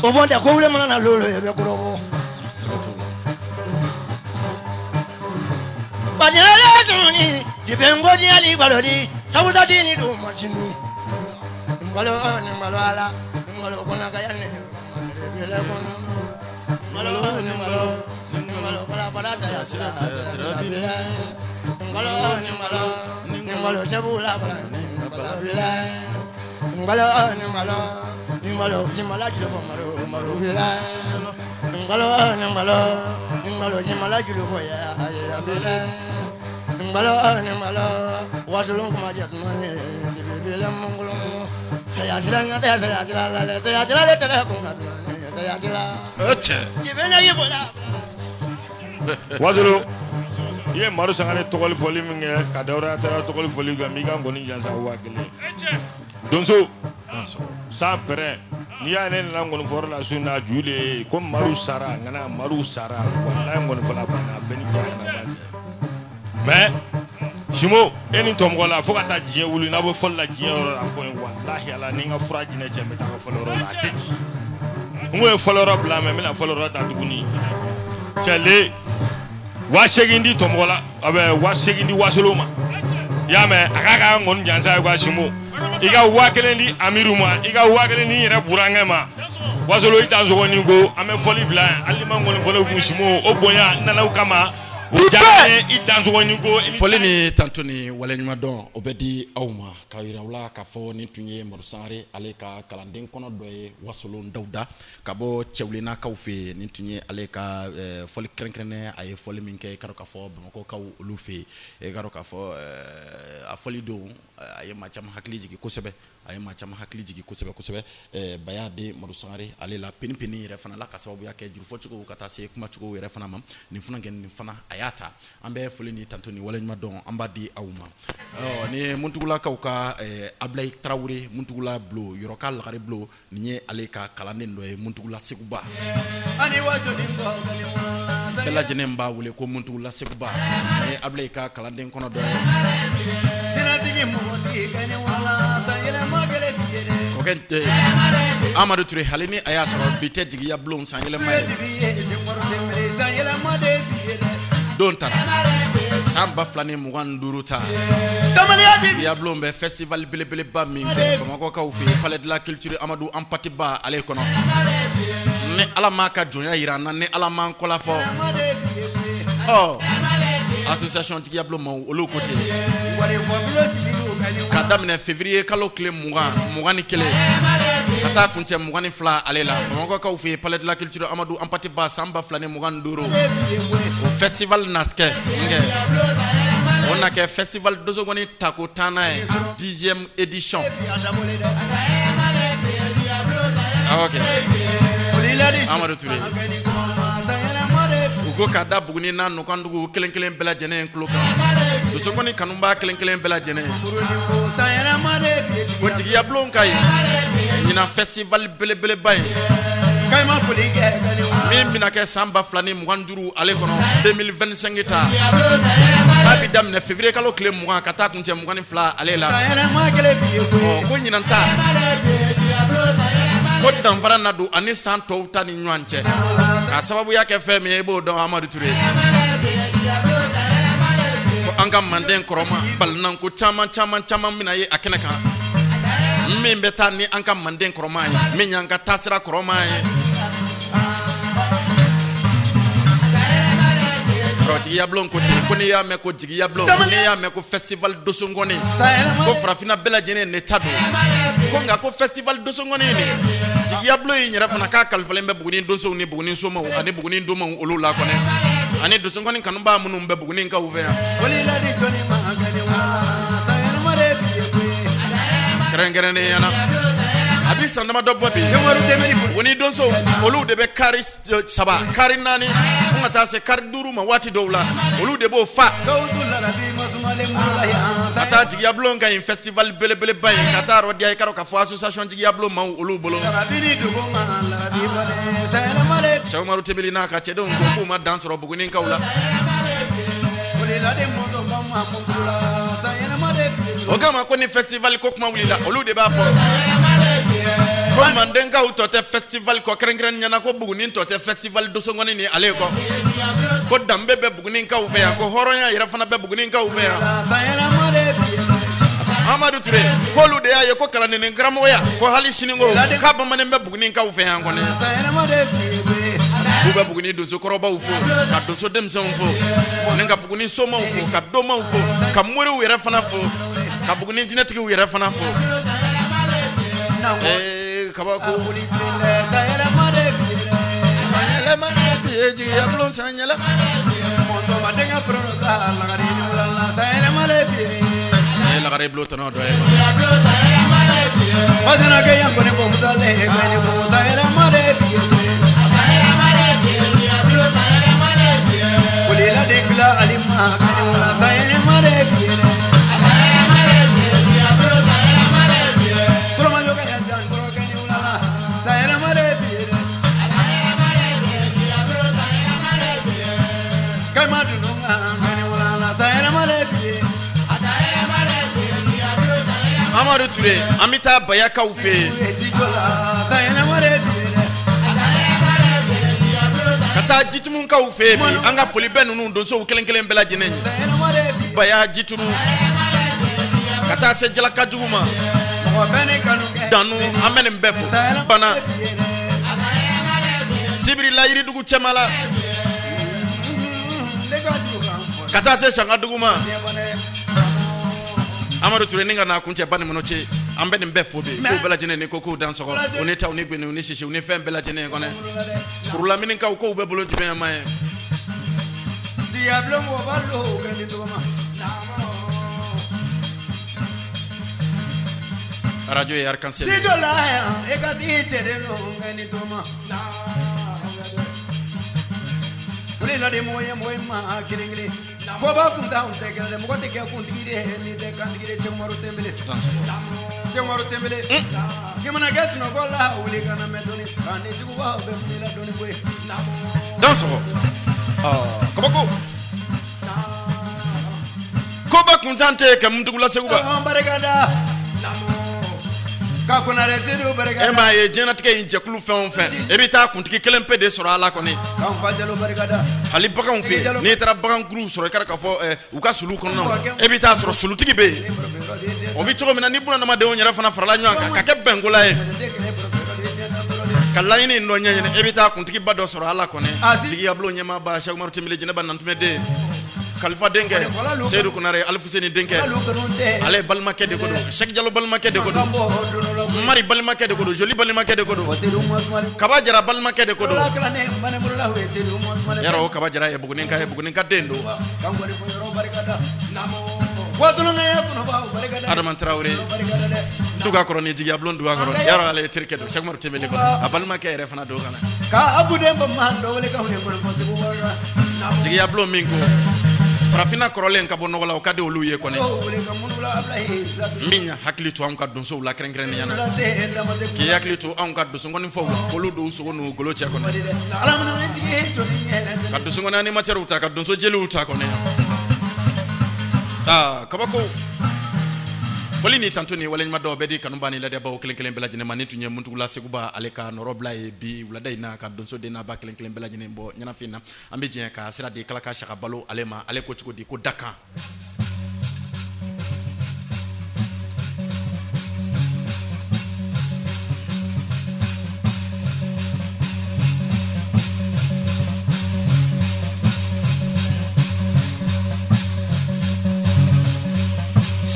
O fɔ tɛ ko wuli mana na lolo i bɛ kɔrɔbɔ. Siga t'o la. Fajɛlɛ sumuni dibengo diyali balodi sabusa dini dun masinu. Ngalo ni ngalo ala ngalo kona kaya ne bele kono. Ngalo ni ngalo ni ngalo bala bala saya sira sira sira bile. Ngalo ni ngalo ni ngalo sebula bala ni bala bile. Ngalo ni ngalo ni ngalo jimala julu fo maro maro bile. Ngalo ni ngalo ni ngalo jimala julu fo ya ya bile. Ngalo ni ngalo wasulun kuma jatuma ne bile mongolo. Saya sira ngate saya sira lale saya sira le tere kunga ne saya sira. Cɛ. Jibena yi bola. Wasolo, i ye Madu Sangare tɔgɔli fɔli min kɛ ka Dawuda Tarawele tɔgɔli fɔli kɛ, n b'i ka nkɔni jansa 1000. Donso, Dansɔgɔ. san pɛrɛn, n'i y'a ye ne nana nkɔni fɔyɔrɔ la su in na, ju de ye ko Madu sara, ŋana Madu sara, walayi nkɔni fɔla banna, a bɛɛ ni jaa kana baasi. Mais Simo, e ni tɔmɔgɔ la fo ka taa diɲɛ wuli, n'a bɛ fɔli la diɲɛ yɔrɔ la fɔ n ye, walahi Ala, ni n ka fura jinɛ cɛ, n bɛ taa ka fɔli yɔrɔ la, a tɛ ci. N ko ye fɔli yɔrɔ bila, mais n bɛna fɔli yɔrɔ ta tuguni. Cɛ le 8000 di tɔmɔgɔ la, a bɛ 8000 di Wasolo ma. I y'a mɛn, a k'a ka nkɔni jansa ye quoi. Simo, i ka 1000 di Amiru ma, i ka 1000 di n yɛrɛ burankɛ ma. Wasolo, i dansogo ni ko an bɛ fɔli bila yan, hali ni ma nkɔni fɔli kun, Simo, o bonya n nana o kama, o diyara n ye. I dansogo ni ko. Foli ni tanto ni waleɲuman dɔn, o bɛ di aw ma k'a yira aw la k'a fɔ nin tun ye Madu Sangare, ale ka kalanden kɔnɔ dɔ ye, Wasolon Dawuda ka bɔ Cɛwlenakaw fɛ yen. Nin tun ye ale ka fɔli kɛrɛnkɛrɛnnen, a ye fɔli min kɛ, i ka dɔn k'a fɔ Bamakɔkaw olu fɛ yen. I ka dɔn k'a fɔ a fɔli don, a ye maa caman hakili jigin kosɛbɛ, a ye maa caman hakili jigin kosɛbɛ kosɛbɛ. Baya den Madu Sangare, ale la peni peni yɛrɛ fana la, ka sababuya kɛ jurufɔcogo ka taa se kumacogo yɛrɛ fana ma, nin funankɛ nin fana a y'a ta. An bɛ foli ni tanto ni waleɲuman dɔn, an b'a di aw ma. Ɔ ni Muntugulakaw ka Abulayi Tarawele, Muntugula bulon, Yɔrɔka Lagare bulon, nin ye ale ka kalanden dɔ ye, Muntugula Seguba. Bɛɛ lajɛlen b'a wele ko Muntugula Seguba. Nin ye Abulayi ka kalanden kɔnɔ dɔ ye. O kɛ Amadu Ture, hali ni a y'a sɔrɔ bi tɛ jigiya bulon san yɛlɛma ye, don tara san 2025 ta, jigiya bulon bɛ festival belebeleba min kɛ Bamakɔkaw fɛ yen, Palais de la Culture Amadu Hampâté Bâ ale kɔnɔ, ni Ala m'a ka jɔnya yira an na, ni Ala m'an kɔla fɔ, ɔ association jigiya bulon maaw olu ko ten, ka daminɛ février kalo tile 20, 21, ka taa kuncɛ 22 ale la, Bamakɔkaw fɛ yen, Palais de la Culture Amadu Hampâté Bâ, san 2025, o festival na kɛ nkɛ o na kɛ festival Dosokɔni tako 10nan ye, 10e édition. Ok, Amadu Ture, u ko k'a da Buguni n'a Nɔkandugu kelen kelen bɛɛ lajɛlen tulo kan, Dosokɔni kanubaa kelen kelen bɛɛ lajɛlen, ko jigiya bulon ka ɲi ɲinan festival belebeleba ye min bɛna kɛ san 2025 ale kɔnɔ, 2025 ta, k'a bɛ daminɛ février kalo tile 20 ka taa kuncɛ 22 ale la. Ɔ ko ɲinan ta, ko danfara na don ani san tɔw ta ni ɲɔgɔn cɛ, k'a sababuya kɛ fɛn min ye, i b'o dɔn Amadu Ture, ko an ka manden kɔrɔma balinanko caman caman caman bɛna ye a kɛnɛ kan. Min bɛ taa ni an ka manden kɔrɔma ye, min y'an ka taasira kɔrɔma ye. Jigiyabulon ko ten, ko n'i y'a mɛn ko jigiyabulon, n'i y'a mɛn ko festival dosongɔni, ko farafinna bɛɛ lajɛlen ne ta don. Ko nka ko festival dosongɔni nin, jigiyabulon in yɛrɛ fana k'a kalifalen bɛ Buguni donsow ni Buguni somaw ani Buguni domaw olu la kɔnɛ, ani dosongɔni kanubaa minnu bɛ Bugunikaw fɛ yan. Kɛrɛnkɛrɛnnenya la, a bɛ san damadɔ bɔ bi, Buguni donsow olu de bɛ kari saba, kari naani, fo ka taa se kari duuru ma waati dɔw la, olu de b'o fa ka taa jigiyabulon ka nin festival belebeleba in ka taa rɔdiya. I ka dɔn k'a fɔ association jigiyabulon maaw olu bolo, Sɛki Umaru Tembeli n'a ka cɛdenw ko k'u ma dan sɔrɔ Bugunikaw la. O kama ko ni festival ko kuma wulila, olu de b'a fɔ ko mandenkaw tɔ tɛ festival kɔ, kɛrɛnkɛrɛnnenya na ko Buguni tɔ tɛ festival dosongɔni ni ale kɔ, ko danbe bɛ Bugunikaw fɛ yan, ko hɔrɔnya yɛrɛ fana bɛ Bugunikaw fɛ yan. Amadu Ture k'olu de y'a ye ko kalanden karamɔgɔya ko hali sini ko k'a bamanan bɛ Bugunikaw fɛ yan kɔni. K'u bɛ Buguni donsokɔrɔbaw fo, ka donso denmisɛnw fo, ni ka Buguni somaw fo, ka domaw fo, ka moriw yɛrɛ fana fo, ka Buguni jinɛtigiw yɛrɛ fana fo. Ee kabako, sanyɛlɛma bi ye jigiyabulon sanyɛlɛma. Ye lagare bulon tɔnɔ dɔ ye. Amadu Ture, an bɛ taa Bayakaw fɛ yen ka taa Jitumukaw fɛ yen bi. An ka foli bɛ ninnu donsow kelen kelen bɛɛ lajɛlen ye, Baya, Jitumu, ka taa se Jalakajugu ma, Danu, an bɛ nin bɛɛ fo. Bana Sibiri la, Yiridugu cɛma la, ka taa se Sankadugu ma. Amadu Ture, ni ka n'a kuncɛ Banikɔnɔ cɛ, an bɛ nin bɛɛ fo bi, k'u bɛɛ lajɛlen ni ko k'u dansɔgɔ, u ni taw ni gbeniw ni sisiw ni fɛn bɛɛ lajɛlen kɔnɛ. Kurulaminikaw k'u bɛ bolo jumɛn ma ye? Arajo ye Arc-en-Ciel. Fɔba kun t'anw tɛ kɛlɛ dɛ, mɔgɔ tɛ kɛ kuntigi de n'i tɛ kantigi de. Sɛkumaru Tɛnbele, Sɛkumaru Tɛnbele, k'i mana kɛ sunɔgɔ la, wuli ka na mɛn dɔɔni, k'a ni jugubaw bɛ mun la dɔɔni koyi. Dansɔgɔ, kabako, koba kuntan tɛ kɛ Muntugula Seguba. Barikada ka Konare Sedu barikada. E m'a ye, diɲɛlatigɛ in jɛkulu fɛn o fɛn, e bɛ taa kuntigi kelen pe de sɔrɔ a la kɔni. K'an fa Jalo barikada. Hali baganw fɛ yen, n'i taara bagankuluw sɔrɔ, i kɛra k'a fɔ u ka sulu kɔnɔnaw, e bɛ taa sɔrɔ sulutigi bɛ yen. O bɛ cogo min na, ni bunadamadenw yɛrɛ fana farala ɲɔgɔn kan ka kɛ bɛnkola ye ka laɲini dɔ ɲɛɲini, e bɛ taa kuntigiba dɔ sɔrɔ a la kɔni. Jigiyabulon ɲɛmaaba Sɛki Umaru Tɛnbele, Jɛnɛba Nantumɛ den, Kalifa denkɛ Seyidu Konare, Alifuseni denkɛ, ale balimakɛ de ko don, Sɛki Jalo balimakɛ de ko don, Mari balimakɛ de ko don, Joli balimakɛ de ko don, Kaba Jara balimakɛ de ko don. Yarɔ, o Kaba Jara ye Buguninka ye, Buguninka den don. Adama Tarawele duga kɔrɔ ni jigiyabulon duga kɔrɔ, yarɔ ale ye terikɛ don Sɛki Umaru Tɛnbele kɔnɔ, a balimakɛ yɛrɛ fana don ka na. Jigiyabulon min ko farafinna kɔrɔlen ka bɔ nɔgɔ la, o ka di olu ye kɔni. Min hakili to anw ka donsow la, kɛrɛnkɛrɛnnenya na k'i hakili to anw ka donsongɔni fɔw la, k'olu don sogo n'u golo cɛ kɔnɔ, ka donsongɔni animatɛriw ta, ka donso jeliw ta kɔni. Aa kabako, foli ni tanto ni waleɲuman dɔn bɛɛ di kanuba ni ladɛbaw kelen kelen bɛɛ lajɛlen ma. Nin tun ye Muntugula Seguba ale ka nɔrɔbila ye bi wulada in na, ka donso den n'a ba kelen kelen bɛɛ lajɛlen bɔ ɲɛnafin na. An bɛ jɛ ka sira di Kalaka Saka Balo ale ma. Ale ko cogo di? Ko dakan.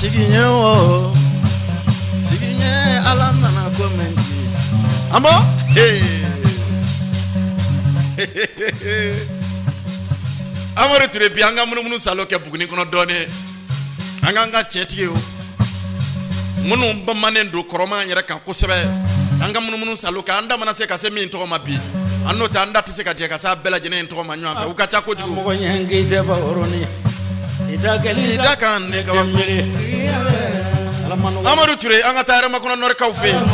Sigiɲɛ o sigiɲɛ, Ala nana ko mɛn di an bɔ. Amadu Ture, bi an ka munumunu salo kɛ Buguni kɔnɔ dɔɔnin. An k'an ka cɛtigi o minnu bamanen don kɔrɔma yɛrɛ kan kosɛbɛ, an ka munumunu salo kɛ. An da mana se ka se min tɔgɔ ma bi, an n'o tɛ, an da tɛ se ka jɛ ka se a bɛɛ lajɛlen tɔgɔ ma ɲɔgɔn fɛ, u ka ca kojugu. Mɔgɔ ɲɛ k'i tɛ ba i da kɛli I da kan ne kabako. Amadu Ture, an ka taa Hɛrɛmakɔnɔ Nɔrikaw fɛ yen.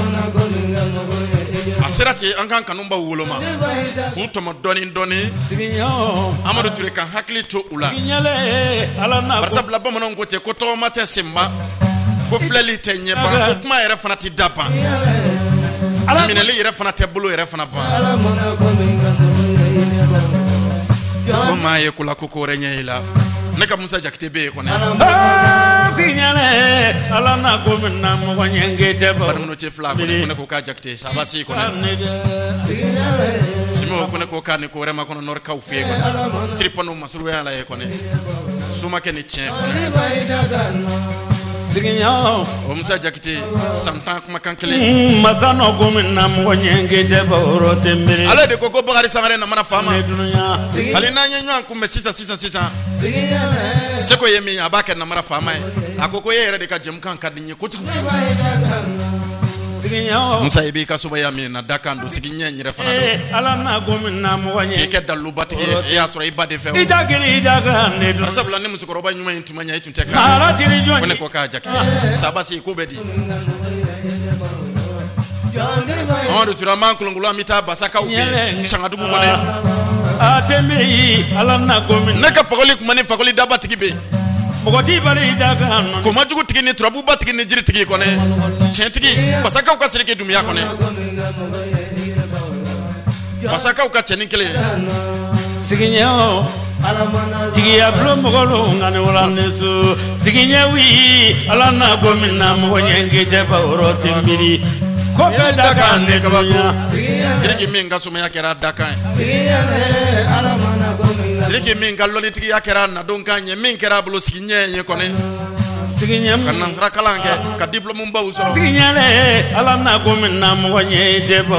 A sera ten, an k'an kanubaw woloma k'u tɔmɔ dɔɔni dɔɔni. Amadu Ture, ka hakili to u la, barisabula bamananw ko ten ko tɔgɔma tɛ senba, ko filɛli tɛ ɲɛban, ko kuma yɛrɛ fana tɛ da ban, minɛli yɛrɛ fana tɛ bolo yɛrɛ fana ban, ko maa ye ko la ko ko wɛrɛ ɲɛ i la. Ne ka Musa Jakite bɛ yen kɔni. Ala n'a ko min na mɔgɔ ɲɛ tɛ. Balimunu cɛ fila kɔni, ko ne ko k'a Jakite sabasi kɔni. Simo ko ne ko k'a ni ko wɛrɛ ma kɔnɔ Nɔrikaw fɛ yen kɔni. Tiripanu masurunya la ye kɔni, somakɛ ni tiɲɛ kɔni. O Musa Jakite, san 10 kumakan kelen. Masa nɔ ko min na mɔgɔ ɲɛ tɛ tɛ miiri. Ale de ko ko Bakari Sangare namara faama, hali n'an ye ɲɔgɔn kunbɛn sisan sisan sisan, seko ye min ye, a b'a kɛ namara faama ye. A ko ko e yɛrɛ de ka jɛmukan ka di n ye kojugu. Musa, i b'i ka sobaya min na, dakan don, sigi ɲɛ yɛrɛ fana don. Ala n'a ko min na mɔgɔ ɲɛ k'i kɛ dalilubatigi ye, e y'a sɔrɔ i ba de fɛ. I da kelen i da kan ne dun. Sabula ni musokɔrɔba ɲuman in tun ma ɲɛ, i tun tɛ kan. Ala jiri jɔn. Ko ne ko k'a Jakite sabasi, ko bɛ di. Amadu Ture, an b'an kolonkolon, an bɛ taa Basakaw fɛ yen, Sangadugu kɔnɔ. A tɛ miiri Ala n'a ko min. Ne ka fakoli kuma ni fakoli dabatigi bɛ yen. Mɔgɔ t'i bali i da kan. Komajugutigi ni turabubatigi ni jiritigi kɔnɛ, tiɲɛtigi, Basakaw ka Siriki Dunbiya kɔnɛ, Basakaw ka cɛnin kelen. Sigiɲɛw tigiya bulon mɔgɔ nka ni wala ni so sigiɲɛw Ala n'a ko min na mɔgɔ ɲɛ k'i tɛ ba tɛ miiri ko bɛɛ da kan ne kabako. Siriki min ka sumaya kɛra dakan ye, Siriki min ka lɔnnitigiya kɛra nadon kan ye, min kɛra a bolo sigi ɲɛ ye kɔnɛ, ka nansara kalan kɛ ka diplôme baw sɔrɔ. Sigiɲɛ Ala n'a ko min na mɔgɔ ɲɛ tɛ ba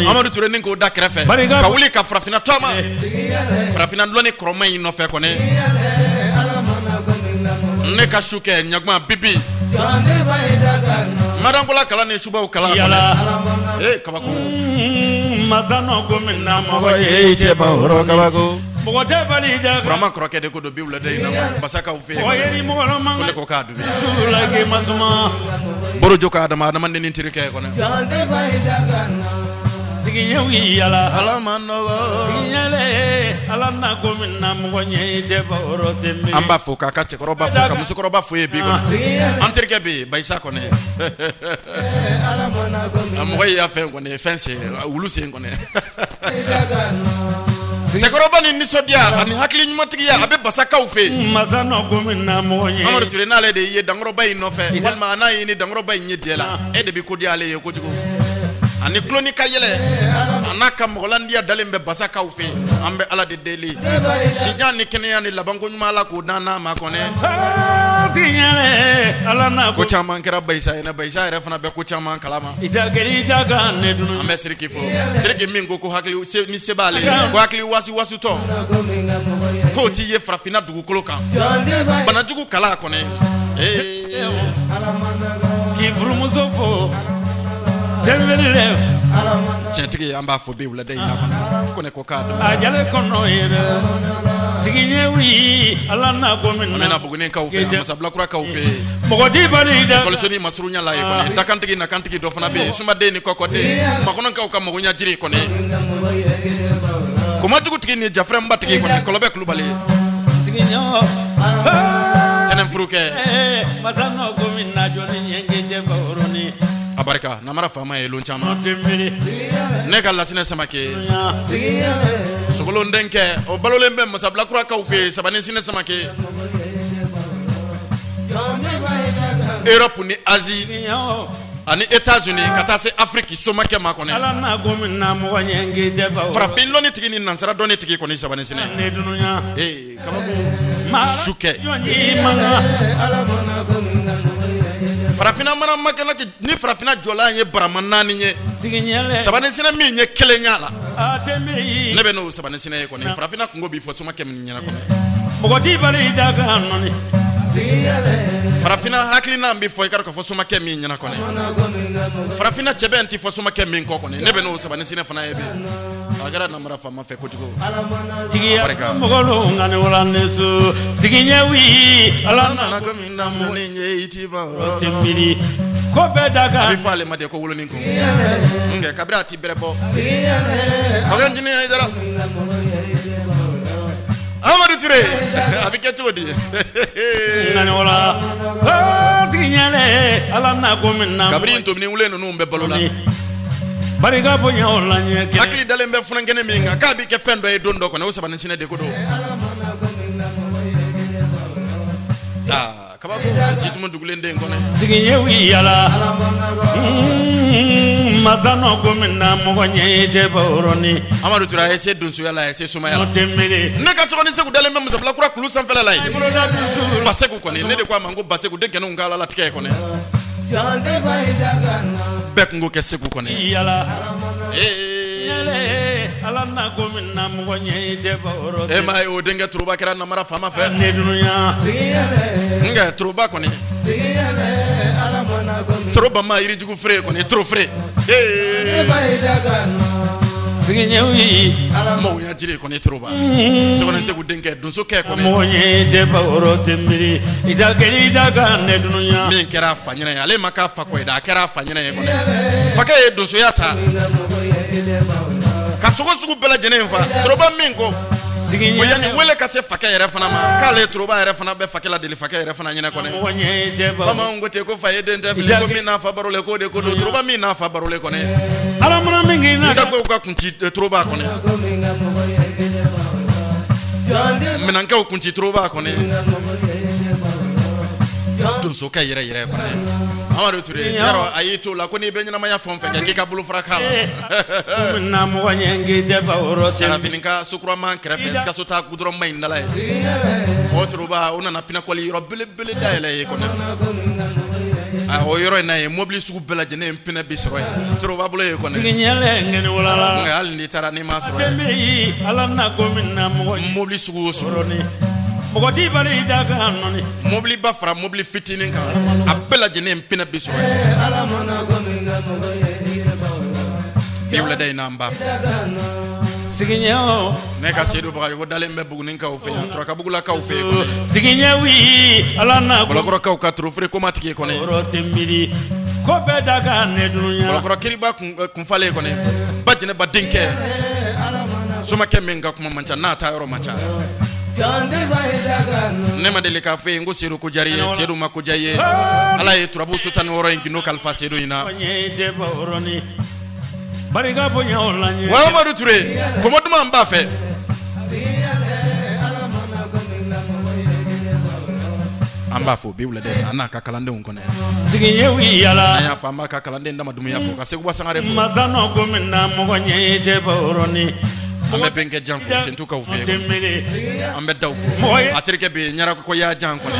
Amadu Ture, ni k'o da kɛrɛfɛ ka wuli ka farafinna taama, farafinna lɔnni kɔrɔma in nɔfɛ kɔnɛ. Ne ka su kɛ ɲaguma bibi madankola kalan ni subaw kalan kɔnɛ, ee kabako. Masa nɔ ko min na mɔgɔ ye cɛ kabako. Mɔgɔ tɛ bali da. Burama kɔrɔkɛ de ko don bi wulada in na Basakaw fɛ yen. Mɔgɔ ye ni mɔgɔ man ko ne ko k'a dun. La k'i masuma. Borojo ka adama adamaden ni terikɛ kɔnɛ. Sigiɲɛw yala. Ala ma nɔgɔ. Sigiɲɛlɛ Ala n'a ko min na mɔgɔ ɲɛ tɛ ba tɛ miiri. An b'a fɔ k'a ka cɛkɔrɔba fo, ka musokɔrɔba fo ye bi kɔnɔ. An terikɛ bɛ yen, Bayisa kɔnɛ. A mɔgɔ y'a fɛn kɔni, fɛn sen wulu sen kɔnɛ. Cɛkɔrɔba ni nisɔndiya ani hakili ɲumantigiya, a bɛ Basakaw fɛ yen. Masa nɔ ko min na mɔgɔ ɲɛ. Amadu Ture, n'ale de ye dankɔrɔba in nɔfɛ, walima n'a ye ni dankɔrɔba in ye jɛ la, e de bɛ ko diya ale ye kojugu. Ani tuloni ka yɛlɛ, a n'a ka mɔgɔlandiya dalen bɛ Basakaw fɛ yen. An bɛ Ala de deli, sijan ni kɛnɛya ni labanko ɲuman, Ala k'o dan n'a ma kɔnɛ. Sigiɲɛlɛ Ala n'a ko caman kɛra Bayisa ɲɛna, Bayisa yɛrɛ fana bɛ ko caman kalama. I da kelen i da kan ne dun. An bɛ Siriki fo, Siriki min ko ko hakili ni se b'ale ye, ko hakili wasi wasutɔ k'o t'i ye farafinna dugukolo kan, banajugu kala kɔnɛ. K'i furumuso fo tɛnbeli dɛ. Tiɲɛtigi, an b'a fɔ bi wulada in na kɔnɛ, ko ne ko k'a dun. A jale kɔnɔ ye dɛ. Sigiɲɛw Ala n'a ko min na. An bɛna Bugunikaw fɛ yen, Masabilakurakaw fɛ yen. Mɔgɔ t'i bali da. Ekɔlisonin masurunya la ye kɔnɛ, dakantigi nakantigi dɔ fana bɛ yen, sumaden ni kɔkɔden, makɔnɔkaw ka magoɲɛ jiri kɔnɛ. Komajugutigi ni jafrɛnbatigi kɔnɛ, Kɔlɔbɛ Kulubali. Tɛnɛn furukɛ. Masa nɔ ko min na jɔnni ɲɛ jɛ ba A barika namara faama ye lon caman. Ne ka Lasinɛ Samake, Sogolon denkɛ, o balolen bɛ Masabilakurakaw fɛ yen, Sabani Sinɛ Samake. Europe ni Asie ani États-Unis ka taa se Afrique somakɛ ma kɔnɛ. Ala n'a ko min na mɔgɔ ɲɛ k'i tɛ ba. Farafin lɔnni tigi ni nansara dɔnni tigi kɔni, Sabani Sinɛ. Ne dunuya. Ee kabako, su kɛ. Farafinna mana makɛnɛ ni farafinna jɔlan ye barama 4 ye, sabaninsinɛ min ye kelen y'a la, ne bɛ n'o sabaninsinɛ ye kɔni. Farafinna kunko b'i fɔ somakɛ min ɲɛna kɔni. Mɔgɔ t'i bali da kan nɔni. Farafinna hakilina bɛ fɔ i ka dɔn k'a fɔ somakɛ min ɲɛna kɔni. Farafinna cɛbɛn tɛ fɔ somakɛ min kɔ kɔni. Ne bɛ n'o sabaninsinɛ fana ye bi. A kɛra namara faama fɛ kojugu. Tigiya mɔgɔ lo nka ni wala so sigiɲɛ wi ala nana ko min na mun ye i ti ban tɛ miiri ko bɛɛ da kan. A bɛ fɔ ale ma de ko wolonin kun. Nka kabiri a ti bɛrɛ bɔ. Ɔkɛ njini Hayidara. Amadu Ture a bɛ kɛ cogo di? Nka tigi ala na ko min na. Kabini ntomini wele ninnu bɛ balo la. Barika bonya o la ɲɛ kelen. Hakili dalen bɛ funankɛnin min kan k'a bɛ kɛ fɛn dɔ ye don dɔ kɔnɔ, o sabaninsinɛ de ko don. Aa kabako jitumu dugulen den kɔnɔ. Sigiɲɛw yala masa nɔ ko min na mɔgɔ ɲɛ tɛ bawrɔni. Amadu Ture a ye se donsoya la, a ye se somaya la. Tɛ miiri. Ne ka sokɔni Segu dalen bɛ Musabilakura kulu sanfɛla la yen. Basegu kɔni ne de ko a ma ko Basegu den kɛnɛw ka ala latigɛ kɔni. Bɛɛ kun k'o kɛ Segu kɔni. Yala. Ala na ko min na mɔgɔ ɲɛ tɛ bawrɔ. E m'a ye o denkɛ Turuba kɛra namara faama fɛ. Ne dunuya. Nka Turuba kɔni. Turuba ma yirijugu feere kɔni toro feere. Sigiɲɛw ye. Maaw ya jiri kɔni Turuba. Sokɔni Segu denkɛ donsokɛ kɔni. Mɔgɔ ɲɛ tɛ bawrɔ tɛ miiri. I da kɛ i da kan ne dunuya. Min kɛra a fa ɲɛna ye, ale ma k'a fa kɔ ye dɛ, a kɛra a fa ɲɛna ye kɔni. Fakɛ ye donsoya ta. Ka sogo sugu bɛɛ lajɛlen fa. Turuba min ko. Ko yanni wele ka se fakɛ yɛrɛ fana ma, k'ale Turuba yɛrɛ fana bɛ fakɛ ladeli fakɛ yɛrɛ fana ɲɛna kɔni. Bamananw ko ten ko fa ye den tɛ fili, ko min n'a fa barolen k'o de ko don. Turuba min n'a fa barolen kɔni. Dagow ka kun ci Turuba kɔni. Minɛnkɛw kun ci Turuba kɔni. Donsokɛ yɛrɛ yɛrɛ kɔni. Amadu Ture yarɔ a y'i t'o la ko n'i bɛ ɲɛnamaya fɛn o fɛn kɛ k'i ka bolofara k'a la. Sarafini ka sokuraman kɛrɛfɛ Sikaso taa gudɔrɔnba in dala ye. O Turuba o nana pinakɔli yɔrɔ belebele dayɛlɛ ye kɔni. O yɔrɔ in na yen mobili sugu bɛɛ lajɛlen pinɛ bi sɔrɔ yen. Turuba bolo ye kɔni. Nka hali n'i taara n'i m'a sɔrɔ yen. Mobili sugu o sugu. Mɔgɔ t'i bali i da kan nɔni. Mobiliba fara mobili fitinin kan, a bɛɛ lajɛlen pinɛ bi sɔrɔ yen. Bi wulada in na an b'a fɔ. Sigiɲɛw. Ne ka Sedu Bagayogo dalen bɛ Bugunikaw fɛ yan, Turakabugulakaw fɛ yen kɔni. Sigiɲɛw ala na. Bɔlɔkɔrɔkaw ka torofere koma tigi kɔni. Yɔrɔ tɛ miiri. Ko bɛɛ da kan ne dunuya. Bɔlɔkɔrɔ kiriba kunfalen kɔni. Ba Jɛnɛba denkɛ. Somakɛ min ka kuma man ca n'a taa yɔrɔ man ca. Ne ma deli k'a fɔ yen ko Sedu ko diyara i ye, Sedu ma ko diya i ye. Ala ye turabu so 16 in gindo kalifa Sedu in na. Wa Amadu Ture kɔmɔ duman b'a fɛ. An b'a fɔ bi wulada in na, an n'a ka kalandenw kɔnɔ. An y'a fɔ an b'a ka kalanden dama Dumuya fo ka Seguba Sangare fo. An bɛ bɛnkɛ jan fo Tentukaw fɛ yen, an bɛ Daw fo, a terikɛ bɛ yen Ɲarakɔ ko Yajan kɔni,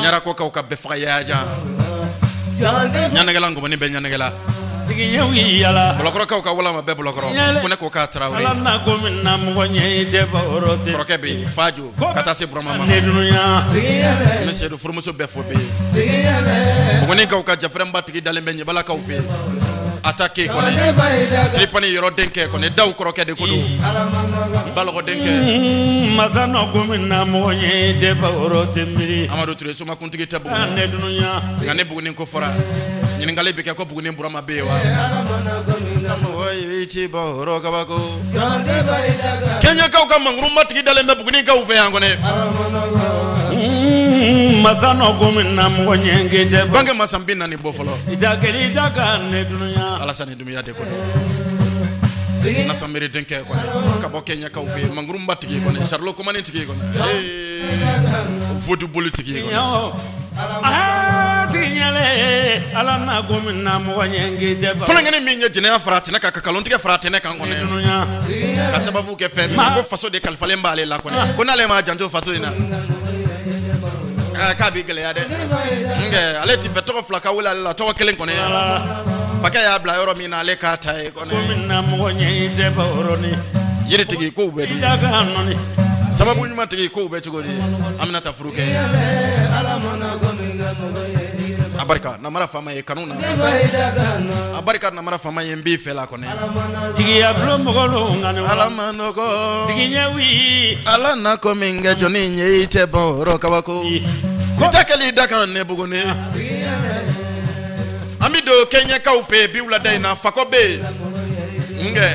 Ɲarakɔkaw ka bɛɛ faga Yajan, Ɲanɛgɛla ngɔmɔni bɛ Ɲanɛgɛla, Bɔlɔkɔrɔkaw ka walama bɛɛ Bɔlɔkɔrɔ, ko ne ko k'a Tarawele, kɔrɔkɛ bɛ yen Fajo ka taa se Burama ma, n bɛ Sedu furumuso bɛɛ fo bɛ yen, Bugunikaw ka jafɛrɛnba tigi dalen bɛ Ɲɛbalakaw fɛ yen. A ta ke kɔni tiripani yɔrɔ denkɛ kɔni Daw kɔrɔkɛ de ko don Balɔgɔ denkɛ masa nɔ ko min na mɔgɔ ɲɛ tɛ bawɔrɔ tɛ miiri Amadu Ture somakuntigi tɛ Buguni nka ni Buguni ko fɔra ɲininkali bɛ kɛ ko Buguni Burama bɛ yen wa ci bawɔrɔ kabako Kɛɲɛkaw ka mankurunba tigi dalen bɛ Bugunikaw fɛ yan kɔni masa nɔ ko min na mɔgɔ ɲɛ tɛ bange ma san 40 bɔ fɔlɔ i da kelen i da kan ne dunuya Alasani Dumuya de kɔni Nasanbere denkɛ kɔni ka bɔ Kɛɲɛkaw fɛ yen mankurunba tigi kɔni Sarilo komani tigi kɔni vodu boli tigi kɔni tigi ɲɛlen ala na ko min na mɔgɔ ɲɛ tɛ funankɛnin min ye jɛnɛya fara tɛnɛ kan ka nkalontigɛ fara tɛnɛ kan kɔni ka sababu kɛ fɛn min ko faso de kalifalen b'ale la kɔni ko n'ale m'a janto faso in na K'a b'i gɛlɛya dɛ, nka ale ti fɛ tɔgɔ fila ka wele ale la, tɔgɔ kelen kɔni, fakɛ y'a bila yɔrɔ min na, ale k'a ta ye kɔni. Yiritigi kow bɛ di, sababu ɲuman tigi kow bɛ cogo di? An bɛna taa furu kɛ. A barika namara faama ye kanu na, a barika namara faama ye, n b'i fɛ la kɔni. Tigiya bulon mɔgɔ Ala ma nɔgɔ, Ala na ko min kɛ jɔnni ye, i tɛ ban o yɔrɔ kabako i tɛ kɛli da kan ne Buguni. An bɛ don kɛɲɛkaw fɛ yen bi wulada in na, Fakɔ bɛ yen nkɛ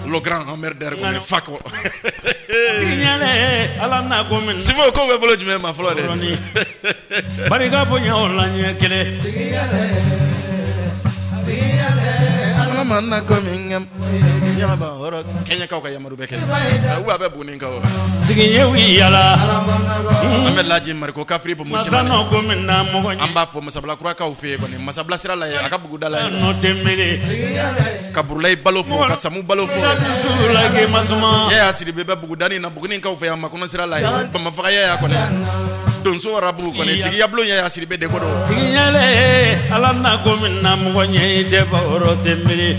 le grand emmerdeur kɔni, Fakɔ. Simo, ko bɛ bolo jumɛn ma fɔlɔ dɛ? Barika bonya o la ɲɛ kelen. Ala ma na ko min kɛ kɛɲɛkaw ka yamaru bɛ kɛ u bɛ Bugunikaw. Sigi yala. An bɛ Laji Mariko kafiri bɔ. An b'a fɔ Masabilakurakaw fɛ yen kɔni, Masabila sira la yen, a ka buguda la yen, ka Burulayi Balo fo, ka Samu Balo fo, Yaya Sidibe bɛ bugudani na Bugunikaw fɛ yan, makɔnɔ sira la yen, Bamafaga Yaya kɔni, donso arabu kɔni, jigiya bulon Yaya Sidibe de ko don. Ala na ko min na mɔgɔ ɲɛ tɛ tɛ miiri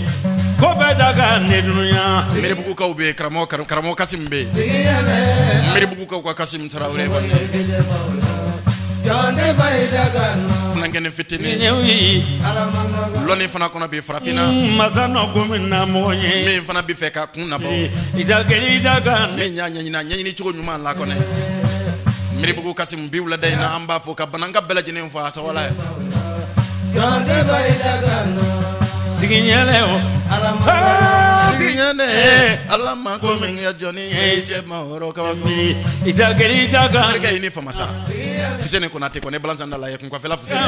ko bɛɛ da ka ne dunya. Meribugukaw bɛ yen, karamɔgɔ Kasim bɛ yen, Meribugukaw ka Kasim Tarawele kɔni, funankɛnin fitinin, lɔnni fana kɔnɔ bi farafinna, min fana bɛ fɛ ka kun nabɔ, min y'a ɲɛɲini a ɲɛɲini cogo ɲuman la kɔni, Meribugu Kasim bi wulada in na, an b'a fɔ ka Bananka bɛɛ lajɛlen fɔ a tɔgɔ la ye. Sigiɲɛnɛ, Ala ma ko min kɛ jɔnni ye, i cɛ ma hɔrɔn kabako. Terikɛ i ni fama sa, Fuseni Konate kɔni, balanzan da la ye kunkɔfɛla Fuseni.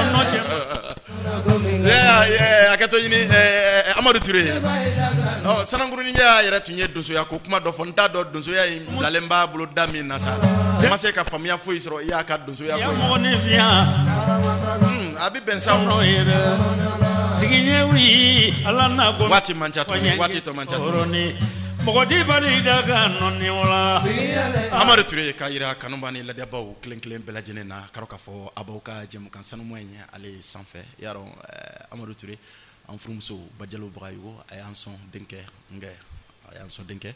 Hakɛto ɲini Amadu Ture. Ɔ, sanankurunin y'a yɛrɛ tun ye donsoya ko kuma dɔ fɔ, n t'a dɔn donsoya in bilalen b'a bolo da min na sa, n ma se ka faamuya foyi sɔrɔ i y'a ka donsoya ko in na. A bɛ bɛn sa, waati man ca tuguni, waati tɔ man ca tuguni. Amadu Ture k'a jira kanuba ni ladiyabaw kelen kelen bɛɛ lajɛlen na, k'a k'a fɔ a b'aw ka jɛmukan sanuma in ale sanfɛ. I y'a dɔn, Amadu Ture, an furumuso Bajalo Bagayogo, a y'an sɔn denkɛ, nkɛ a y'an sɔn denkɛ,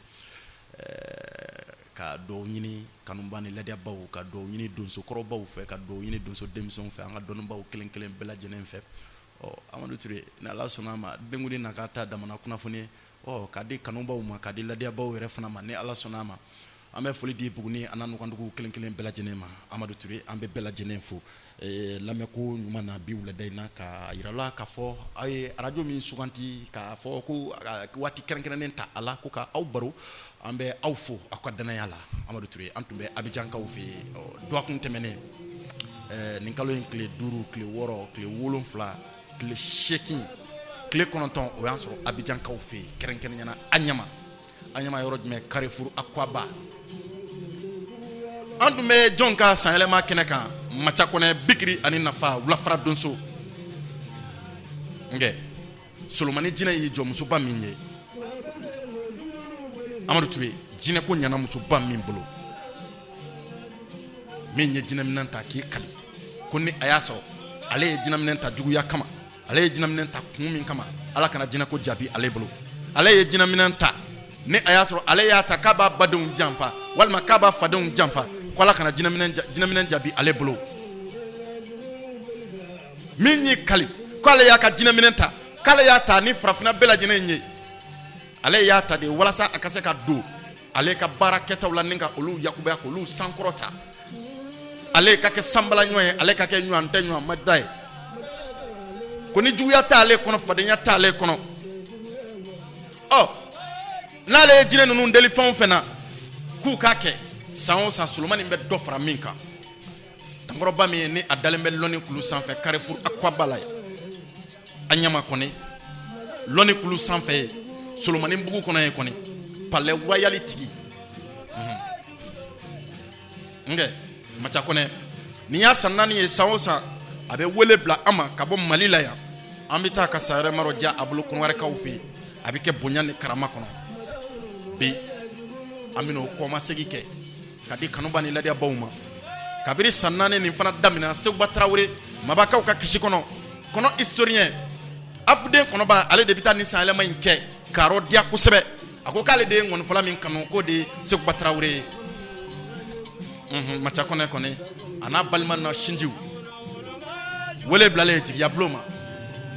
ka dugawu ɲini kanuba ni ladiyabaw, ka dugawu ɲini donsokɔrɔbaw fɛ, ka dugawu ɲini donso denmisɛnw fɛ, an ka dɔnnibaw kelen kelen bɛɛ lajɛlen fɛ. Ɔ, Amadu Ture, ni Ala sɔnna a ma, denkundi na ka taa damana kunnafoni, ɔ, k'a di kanubaw ma, k'a di ladiyabaw yɛrɛ fana ma, ni Ala sɔnna a ma. An bɛ foli di Buguni a n'a nɔkanduguw kelen kelen bɛɛ lajɛlen ma. Amadu Ture, an bɛ bɛɛ lajɛlen fo lamɛnko ɲuman na bi wulada in na, k'a jira la k'a fɔ aw ye arajo min suganti, k'a fɔ ko waati kɛrɛnkɛrɛnnen ta a la ko ka aw baro, an bɛ aw fo aw ka dannaya la. Amadu Ture, an tun bɛ Abijankaw fɛ yen dɔgɔkun tɛmɛnen, nin kalo in tile 5, tile 6, tile 7, tile 8, tile 9, o y'an sɔrɔ Abijankaw fɛ yen, kɛrɛnkɛrɛnnenya la Aɲama. Aɲama yɔrɔ jumɛn? Carrefour Akwaba. An tun bɛ jɔn ka sanyɛlɛma kɛnɛ kan? Maca Kɔnɛ Bikiri ani Nafa wulafara donso, nkɛ Solomani jinɛ y'i jɔ musoba min ye. Amadu Ture, jinɛ ko ɲana musoba min bolo, min ye jinɛminɛn ta k'i kali ko ni a y'a sɔrɔ ale ye jinɛminɛn ta juguya kama, ale ye jinɛminɛn ta kun min kama, Ala kana jinɛko jaabi ale bolo. Ale ye jinɛminɛn ta, ni a y'a sɔrɔ ale y'a ta k'a b'a badenw janfa walima k'a b'a fadenw janfa, ko Ala kana jinɛminɛn jaabi ale bolo. Min y'i kali k'ale y'a ka jinɛminɛn ta, k'ale y'a ta ni farafinna bɛɛ lajɛlen ye, ale y'a ta de walasa a ka se ka don ale ka baara kɛtaw la ni ka olu yakubaya, k'olu sankɔrɔta, ale ka kɛ sanbala ɲɔgɔn ye, ale ka kɛ ɲɔgɔn tɛ ɲɔgɔn ma da ye, ko ni juguya t'ale kɔnɔ, fadenya t'ale kɔnɔ. Ɔ, n'ale ye jinɛ ninnu deli fɛn o fɛn na k'u k'a kɛ, san o san Solomani bɛ dɔ fara min kan. Dankɔrɔba min ye ni a dalen bɛ lɔnni kulu sanfɛ Carrefour Akwaba la ye, Aɲama kɔni, lɔnni kulu sanfɛ ye, Solomani bugu kɔnɔ ye kɔni, palais royal tigi, nkɛ Maca Kɔnɛ, nin y'a san 4 ye, san o san a bɛ wele bila an ma ka bɔ Mali la yan, an bɛ taa ka sanyɛlɛma rɔ diya a bolo Kɔnɔwarikaw fɛ yen, a bɛ kɛ bonya ni karama kɔnɔ. Bi an bɛna o kɔmasegin kɛ. Ka di kanuba ni ladiyabaw ma kabiri san 4 nin fana daminɛ Seguba Tarawele mabakaw ka kisi kɔnɔ kɔnɔ historien afuden kɔnɔba ale de bɛ taa ni san yɛlɛma in kɛ k'a rɔ diya kosɛbɛ. A ko k'ale de ye ŋɔnifɔla min kanu k'o de ye Seguba Tarawele ye. Maca Kɔnɛ kɔni a n'a balima na sinjiw wele bilalen jigiya bulon ma,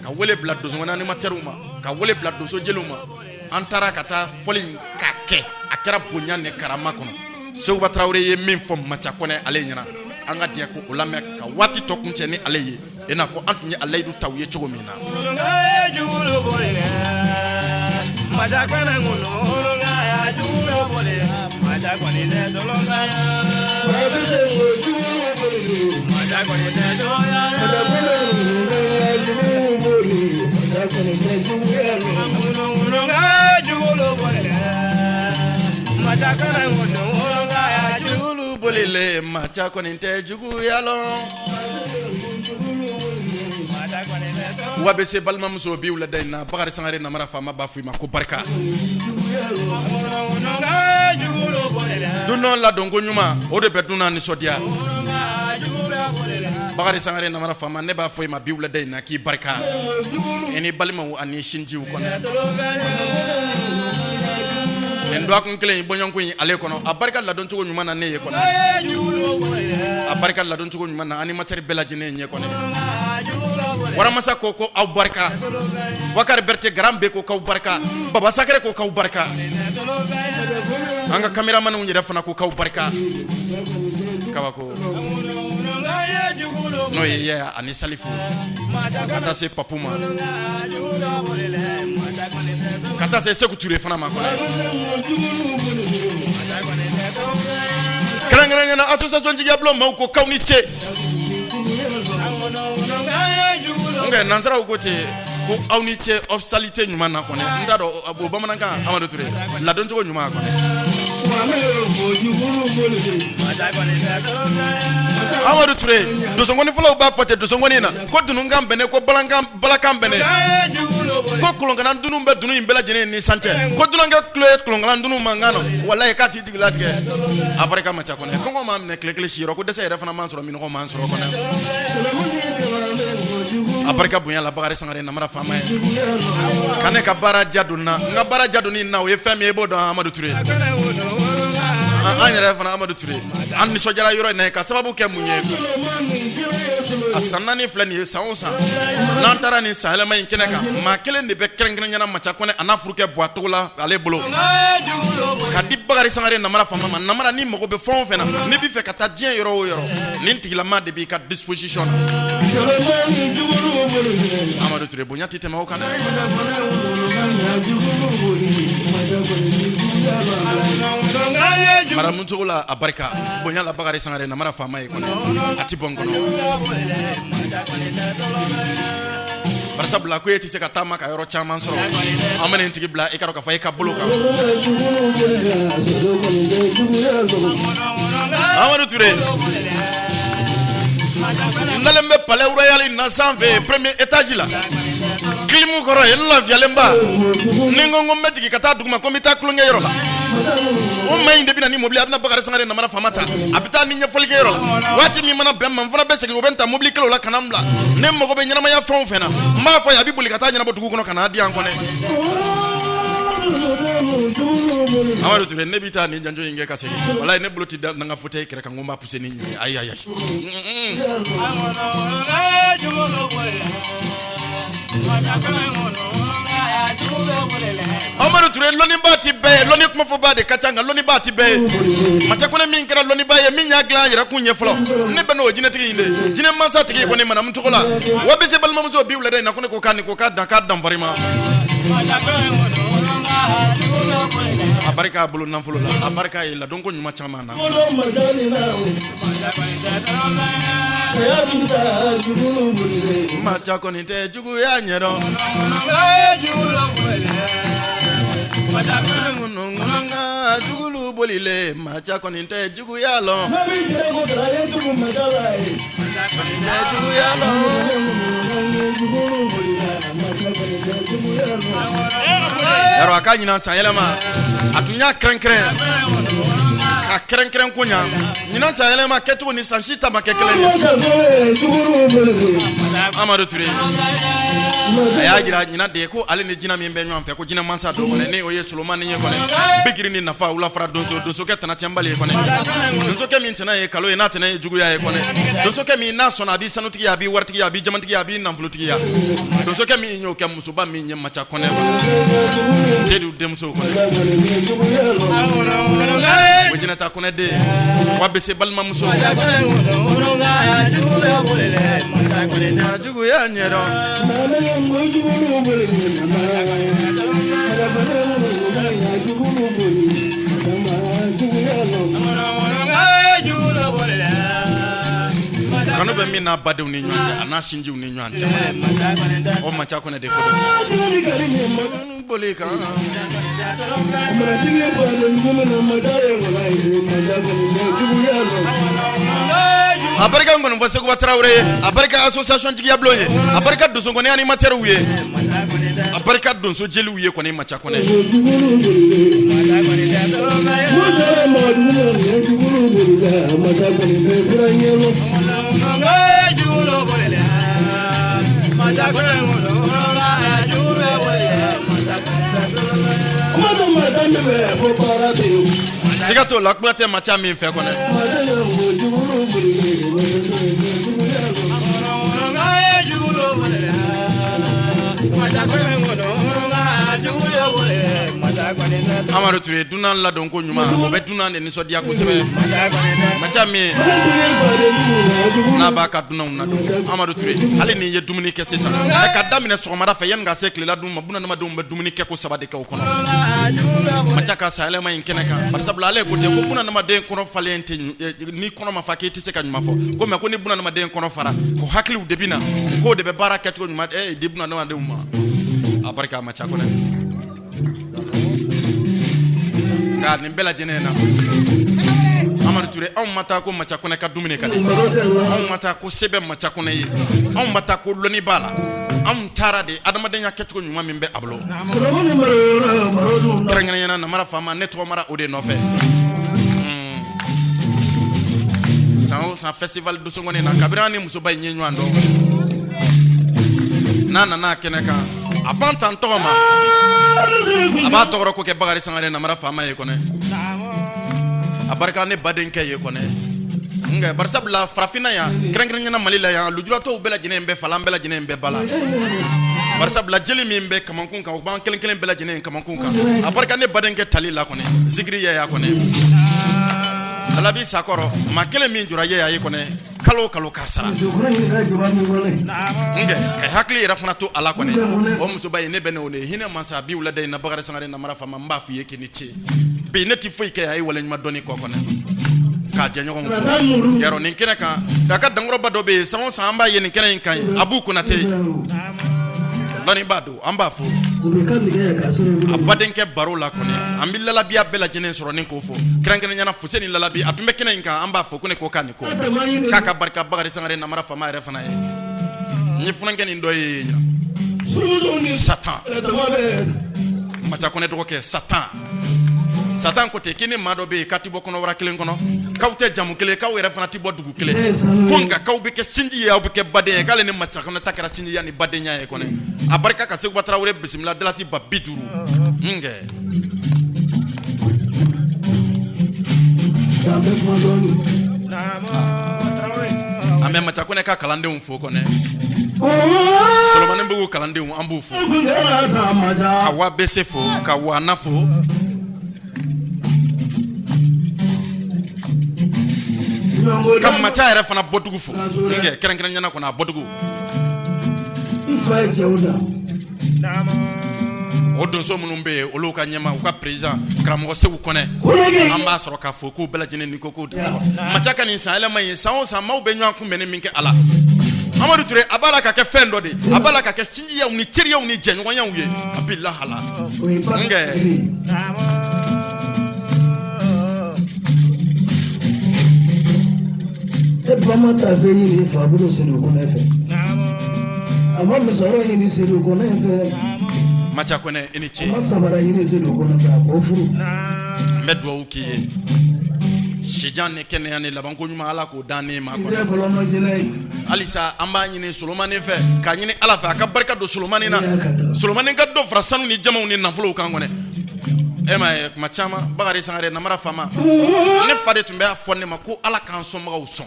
ka wele bila donsokɔni animatɛriw ma, ka wele bila donso jeliw ma. An taara ka taa fɔli in k'a kɛ, a kɛra bonya ni karama kɔnɔ. Seguba Tarawele ye min fɔ Maca Kɔnɛ ale ɲɛna, an ka jɛ k'o lamɛn ka waati tɔ kuncɛ ni ale ye, i n'a fɔ an tun ye a layidu ta u ye cogo min na. Bolile Maca kɔni tɛ juguya lɔn. Wa bɛ se balimamuso bi wulada in na Bakari Sangare namara faama b'a fɔ i ma ko barika. Dunan ladonko ɲuman o de bɛ dunan nisɔndiya. Bakari Sangare namara faama ne b'a fɔ i ma bi wulada in na k'i barika i ni balimaw ani sinjiw kɔnɔ. Nin dɔgɔkun kelen in bɔɲɔgɔnko in ale kɔnɔ a barika ladoncogo ɲuman na ne ye kɔnɔ, a barika ladoncogo ɲuman na animateur bɛɛ lajɛlen ɲɛ kɔnɔ. Waramasa ko aw barika, Bakari Berete Garan bɛ ko k'aw barika, Baba Sakare ko k'aw barika, an ka kameramaniw yɛrɛ fana ko k'aw barika. Kabako n'o ye Yaya ani Salifu ka taa se Papu ma, ka taa se Seku Ture fana ma kɔnɔ. Kɛrɛnkɛrɛnnenya na association jigiya bulon maaw ko k'aw ni ce. Nka nansaraw ko ten ko aw ni ce hospitalité ɲuman na kɔni, n t'a dɔn o bamanankan Amadu Ture ladoncogo ɲuman kɔni. Amadu Ture donsokɔni fɔlɔw b'a fɔ ten donsokɔni na ko dununkan bɛnɛ ko balakan bɛnɛ ko kolonkana dunun bɛ dunun in bɛɛ lajɛlen ni san cɛ ko dunankɛ tulo ye kolonkana dunun mankan na walayi k'a t'i jigi latigɛ. A barika Maca Kɔnɛ kɔngɔ m'a minɛ tile kelen siyɔrɔ ko dɛsɛ yɛrɛ fana m'an sɔrɔ minnɔgɔ m'an sɔrɔ kɔnɛ. A barika bonya la Bakari Sangare namara faama ye ka ne ka baara ja don na, n ka baara ja don na o ye fɛn min ye i b'o dɔn Amadu Ture. An yɛrɛ fana Amadu Ture an nisɔndiyara yɔrɔ in na ka sababu kɛ mun ye, a san 4 filɛ nin ye, san o san n'an taara nin san yɛlɛma in kɛnɛ kan maa kelen de bɛ kɛrɛnkɛrɛnnenya la Maca Kɔnɛ a n'a furukɛ bɔ a togo la ale bolo ka di Bakari Sangare namara faama ma. Namara ni mago bɛ fɛn o fɛn na n'i bɛ fɛ ka taa diɲɛ yɔrɔ o yɔrɔ nin tigilama de b'i ka disposition na. Amadu Ture bonya tɛ tɛmɛ o kan dɛ. Maramu cogo la a barika bonya la Bakari Sangare namara faama ye kɔnɔ a tɛ bɔ n kɔnɔ. Barisabula ko e tɛ se ka taama ka yɔrɔ caman sɔrɔ, an bɛ nin tigi bila i ka dɔn k'a fɔ e ka bolo kan. Amadu Ture n dalen bɛ Palais Royal in na sanfɛ premier étage la clim kɔrɔ yen, n lafiyalenba. Ni n ko n bɛ jigin ka taa duguma ko n bɛ taa tulonkɛ yɔrɔ la, o maa in de bɛ na ni mobili a bɛna Bakari Sangare namara faama ta, a bɛ taa ni ɲɛfɔli kɛ yɔrɔ la. Waati min mana bɛn ma n fana bɛ segin, o bɛ n ta mobili kelen o la ka na n bila. Ne mago bɛ ɲɛnamaya fɛn o fɛn na n b'a fɔ a ye, a bɛ boli ka taa ɲɛnabɔ dugu kɔnɔ ka n'a di yan kɔnɛ. Amadu Ture ne bɛ taa nin janjo in kɛ ka segin, walayi ne bolo tɛ da n ka fauteuil kɛrɛ kan ko n b'a pousser ni ɲɛ ye, ayi ayi ayi. Amadu Ture lɔnnibaa tɛ bɛɛ ye, lɔnni kumafɔbaa de ka ca nka lɔnnibaa tɛ bɛɛ ye. Maca Kɔnɛ min kɛra lɔnnibaa ye min y'a dilan a yɛrɛ kun ye fɔlɔ, ne bɛ n'o jinɛtigi in de jinɛ mansa tigi kɔni manamu cogo la. Wa bɛ se balimamuso bi wulada in na ko ne ko k'a ni ko k'a dan k'a danfari ma. A barika a bolo nafolo la, a barika ye ladonko ɲuman caman na. Maca kɔni tɛ juguya ɲɛdɔn. Jugulu bolilen Maca kɔni tɛ juguya lɔn. Juguya lɔn. Yarɔ a ka ɲinan san yɛlɛma a tun y'a kɛrɛnkɛrɛn. Ka kɛrɛnkɛrɛn ko ɲa ɲinan san yɛlɛma kɛcogo ni san si ta ma kɛ kelen ye. Amadu Ture a y'a jira ɲinan de ko ale ni jinɛ min bɛ ɲɔgɔn fɛ, ko jinɛ mansa don kɔnɛ, ni o ye Solomani ye kɔnɛ, bigiri ni nafa wulafara donso, donsokɛ tana cɛnbali ye kɔnɛ, donsokɛ min tɛna ye kalo ye, n'a tɛna ye juguya ye kɔnɛ, donsokɛ min n'a sɔnna a b'i sanutigiya, a b'i waritigiya, a b'i jamatigiya, a b'i nafolotigiya, donsokɛ min y'o kɛ musoba min ye Maca Kɔnɛ kɔnɛ, Sedu denmuso kɔnɛ, o jinɛta Kɔnɛ den wa bɛ se balimamuso juguya ɲɛdɔn. Kanu bɛ min n'a badenw ni ɲɔgɔn cɛ, a n'a sinjiw ni ɲɔgɔn cɛ, o Maca Kɔnɛ de ko don boli kan. A barika nkɔnifɔ Sekuba Tarawele ye, a barika association jigiya bulon ye, a barika donsokɔni animateurs ye, a barika donso jeliw ye kɔni Maca Kɔnɛ. Siga t'o la, kuma tɛ Maca min fɛ kɔnɛ. Amadu Ture, dunan ladon ko ɲuman, o bɛ dunan de nisɔndiya kosɛbɛ. Maca min n'a b'a ka dunanw ladon, Amadu Ture, hali n'i ye dumuni kɛ sisan ka daminɛ sɔgɔmada fɛ yanni ka se tilela dun ma, bunadamadenw bɛ dumuni kɛ ko saba de kɛ o kɔnɔ. Maca ka sayɛlɛma in kɛnɛ kan, barisabula ale ko ten ko bunadamaden kɔnɔ falen tɛ, ni kɔnɔ ma fa k'i tɛ se ka ɲuman fɔ ko, mais ko ni bunadamaden kɔnɔ fara, ko hakiliw de bɛ na, k'o de bɛ baara kɛcogo ɲuman di bunadamadenw ma. A barika Maca Kɔnɛ. Nka nin bɛɛ lajɛlen na, Amadu Ture, anw ma taa ko Maca Kɔnɛ ka dumuni ka di, anw ma taa ko se bɛ Maca Kɔnɛ ye, anw ma taa ko lɔnni b'a la, anw taara de adamadenya kɛcogo ɲuman min bɛ a bolo, kɛrɛnkɛrɛnnenya namara faama ne tɔgɔ mara o de nɔfɛ. San o san festival donsokɔni na, kabini an ni musoba in ye ɲɔgɔn dɔn, n'a nana kɛnɛ kan, a b'an tan tɔgɔ ma, a b'a tɔgɔ ko kɛ Bakari Sangare namara faama ye kɔnɛ, a barika ne badenkɛ ye kɔnɛ. Nka barisabula farafinna yan, kɛrɛnkɛrɛnnenya Mali la yan, lujuratɔw bɛɛ lajɛlen bɛ fa la, an bɛɛ lajɛlen bɛ ba la, barisabula jeli min bɛ kamankun kan, o b'an kelen kelen bɛɛ lajɛlen kamankun kan. A barika ne badenkɛ tali la kɔnɛ, zikiri yɛya kɔnɛ, Alabi Sakɔrɔ, maa kelen min jɔra yɛya ye kɔnɛ, kalo o kalo k'a sara, nka ka hakili yɛrɛ fana to a la kɔnɛ. O musoba in, ne bɛ ne o de hinɛ mansa bi wulada in na, Bakari Sangare namara faama, n b'a f'i ye k'i ni ce. Bi ne tɛ foyi kɛ a ye waleɲuman dɔnni kɔ kɔnɛ, k'a jɛ ɲɔgɔn fo yarɔ nin kɛnɛ kan. A ka dankɔrɔba dɔ bɛ yen, san o san an b'a ye nin kɛnɛ in kan ye, Abu Konate, lɔnnibaa don, an b'a fo a badenkɛ baro la kɔnɛ. An bɛ lalabiya bɛɛ lajɛlen sɔrɔ ni k'o fɔ kɛrɛnkɛrɛnnenya Fuseni Lalabi, a tun bɛ kɛnɛ in kan, an b'a fo ko ne ko k'a ni ko k'a ka barika Bakari Sangare namara faama yɛrɛ fana ye. N ye funankɛ nin dɔ ye ɲina, Satan Maca Kɔnɛ dɔgɔkɛ Satan. Satan ko ten k'i ni maa dɔ bɛ yen k'a tɛ bɔ kɔnɔbara kelen kɔnɔ, k'aw tɛ jamu kelen, k'aw yɛrɛ fana tɛ bɔ dugu kelen ko, nka k'aw bɛ kɛ sinji ye, aw bɛ kɛ baden ye, k'ale ni Maca Kɔnɛ ta kɛra sinjiya ni badenya ye kɔnɛ. A barika ka Seguba Tarawele bisimila dalasi ba 50 nkɛ. An bɛ Maca Kɔnɛ ka kalandenw fo kɔnɛ, Solomanibugu kalandenw, an b'u fo, ka wa bese fo, ka wana fo, ka Maca yɛrɛ fana bɔdugu fo, nkɛ kɛrɛnkɛrɛnnenya kɔnɔ a bɔdugu o donso minnu bɛ yen, olu ka ɲɛmaa, u ka président karamɔgɔ Segu Kɔnɛ, an b'a sɔrɔ k'a fɔ k'u bɛɛ lajɛlen ni ko k'u Maca ka nin san yɛlɛma ye, san o san maaw bɛ ɲɔgɔn kunbɛnni min kɛ a la, Amadu Ture, a b'a la ka kɛ fɛn dɔ de, a b'a la ka kɛ sinjiyaw ni teriyaw ni jɛɲɔgɔnyaw ye, a bɛ lahala nkɛ. E ba ma taa fɛn ɲini fa bolo Sedu Kɔnɛ fɛ, a ma musɔrɔ ɲini Sedu Kɔnɛ fɛ. Maca Kɔnɛ, i ni ce. A ma samara ɲini Sedu Kɔnɛ fɛ, a k'o furu. N bɛ dugawu k'i ye. Sijan ni kɛnɛya ni labanko ɲuman, Ala k'o d'an ni ma kɔnɔ. Halisa an b'a ɲini Solomani fɛ, k'a ɲini Ala fɛ a ka barika don Solomani na, Solomani ka dɔ fara sanu ni jamaw ni nafolow kan kɔnɛ. E m'a ye, kuma caman, Bakari Sangare, namara faama, ne fa de tun bɛ a fɔ ne ma ko Ala k'an sɔnbagaw sɔn,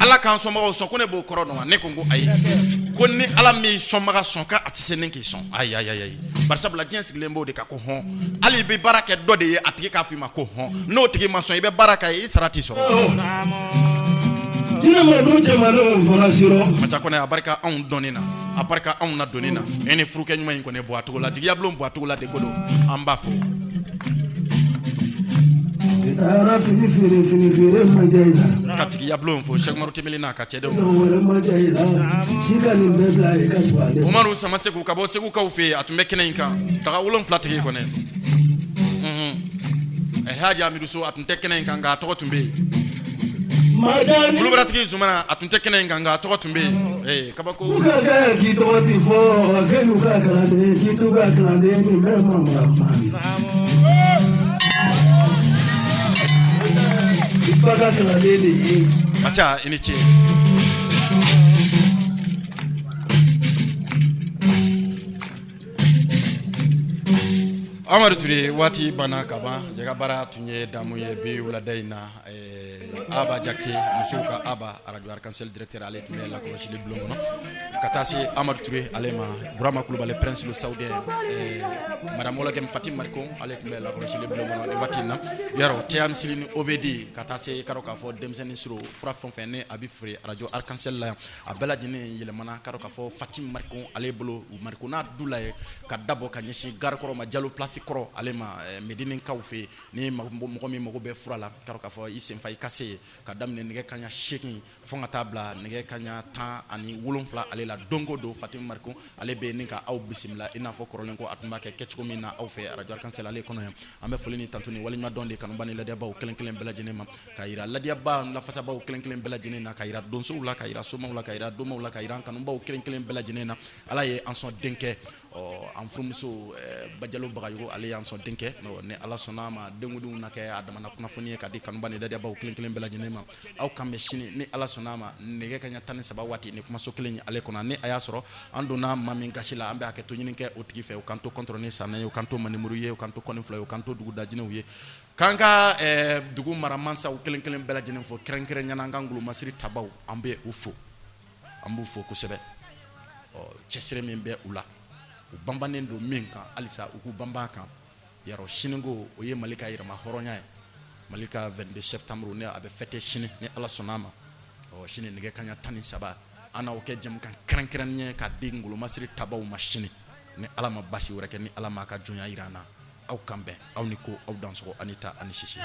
Ala k'an sɔnbagaw sɔn. Ko ne b'o kɔrɔ dɔn wa? Ne ko ko ayi. Ko ni Ala m'i sɔnbaga sɔn, k'a tɛ se ni k'i sɔn. Ayi ayi ayi, bari sabula diɲɛ sigilen b'o de kan ko hɔn. Hali i bɛ baara kɛ dɔ de ye, a tigi k'a fɔ i ma ko hɔn, n'o tigi ma sɔn, i bɛ baara kɛ, i sara t'i sɔrɔ. Maca Kɔnɛ, a barika anw dɔnni na, a barika anw na donni na. E ni furukɛ ɲuman in kɔni bɔ a cogo la, jigiya bulon bɔ a cogo la de ko don, an b'a fɔ. I taara fini feere, fini feere ma diya i la. Ka tigiya bulon fo, Sɛkumaru Tɛmɛli n'a ka cɛdenw. Wɛrɛ ma diya i la, k'i ka nin bɛɛ bila i ka tugu ale. Umaru Sama Segu ka bɔ Segukaw fɛ yen, a tun bɛ kɛnɛ in kan, daga 7 tigi kɔnɛ. Alhaji Amidu So, a tun tɛ kɛnɛ in kan, nka a tɔgɔ tun bɛ yen. Kulubaratigi Zumana, a tun tɛ kɛnɛ in kan, nka a tɔgɔ tun bɛ yen. Ee, kabako. K'u ka kɛ k'i tɔgɔ ti fɔ, k'e ka kalanden, k'i t'u ka kalanden, nin bɛɛ ma mara kuma ye. I ba ka kalanden de ye. Maca, i ni ce. Amadu Ture, waati banna ka ban. Jɛka baara tun ye damu ye bi wulada in na. Aba Jakite, musow ka Aba, arajo Arc-en-Ciel directeur, ale tun bɛ lakɔlɔsili bulon kɔnɔ, ka taa se Amadu Ture ale ma, Burama Kulubali, prince le saoudien, madame Wɔlɔkɛmi Fati Mariko, ale tun bɛ lakɔlɔsili bulon kɔnɔ nin waati in na. Yarɔ, TMC ni OVD, ka taa se k'a dɔn k'a fɔ denmisɛnnin suru fura fɛn o fɛn ni a bɛ feere arajo Arc-en-Ciel la yan, a bɛɛ lajɛlen yɛlɛmana k'a dɔn k'a fɔ Fati Mariko ale bolo, Mariko n'a du la ye, ka dabɔ ka ɲɛsin gare kɔrɔ ma, Jalo place kɔrɔ ale ma, Medinikaw fɛ yen. Ni mɔgɔ min mago bɛ fura la, k'a dɔn k'a fɔ i senfa i ka se yen, ka daminɛ nɛgɛ kanɲɛ 8 fo ka taa bila nɛgɛ kanɲɛ 17 ale la, don o don Fati Mariko ale bɛ yen ni ka aw bisimila, i n'a fɔ kɔrɔlen ko a tun b'a kɛ kɛcogo min na aw fɛ arajo Arc-en-Ciel ale kɔnɔ yan. An bɛ foli ni tantu ni waleɲumandɔn di kanuba ni ladiyabaaw kelen kelen bɛɛ lajɛlen ma, ka yira ladiyabaa lafasabaaw kelen kelen bɛɛ lajɛlen na, ka yira donsow la, ka yira somaw la, ka yira domaw la, ka yira an kanubaw kelen kelen bɛɛ lajɛlen na. Ala ye an sɔn denkɛ, ɔ an furumuso Bajalo Bagayogo, ale y'an sɔn denkɛ. Ni Ala sɔnna a ma, denkundiw na kɛ a damana kunnafoni ye ka di kanuba ni ladiyabaaw kelen kelen bɛɛ lajɛlen ma. Aw k'an bɛn sini ni Ala sɔnna a ma, nɛgɛ kanɲɛ 13 waati, ni kumaso kelen ale kɔnɔ. Ni a y'a sɔrɔ an donna maa min gasi la, an bɛ hakɛto ɲini kɛ o tigi fɛ. U k'an to kɔntɔrɔn ni sanɛ ye, u k'an to manimuru ye, u k'an to kɔni fila ye, u k'an to dugudajinɛw ye. K'an ka dugu maramansaw kelen kelen bɛɛ lajɛlen fo, kɛrɛnkɛrɛnya na an ka ngolomasiri tabaw, an bɛ u fo, an b'u fo kosɛbɛ. Ɔ cɛsiri min bɛ u la, u banbannen don min kan, halisa u k'u banban kan. Yarɔ, siniko o ye Mali ka yɛrɛma hɔrɔnya ye, Mali ka 22 septembre ni a bɛ fêter sini ni Ala sɔnna a ma. Ɔ sini nɛgɛ kanɲɛ 13, an n'aw kɛ jɛmukan kɛrɛnkɛrɛnnen ye k'a di ngolomasiri tabaw ma sini ni Ala ma basi wɛrɛ kɛ, ni Ala m'a ka jɔnya jira an na. Aw k'an bɛn, aw ni ko, aw dansɔgɔ, ani ta ani sisi.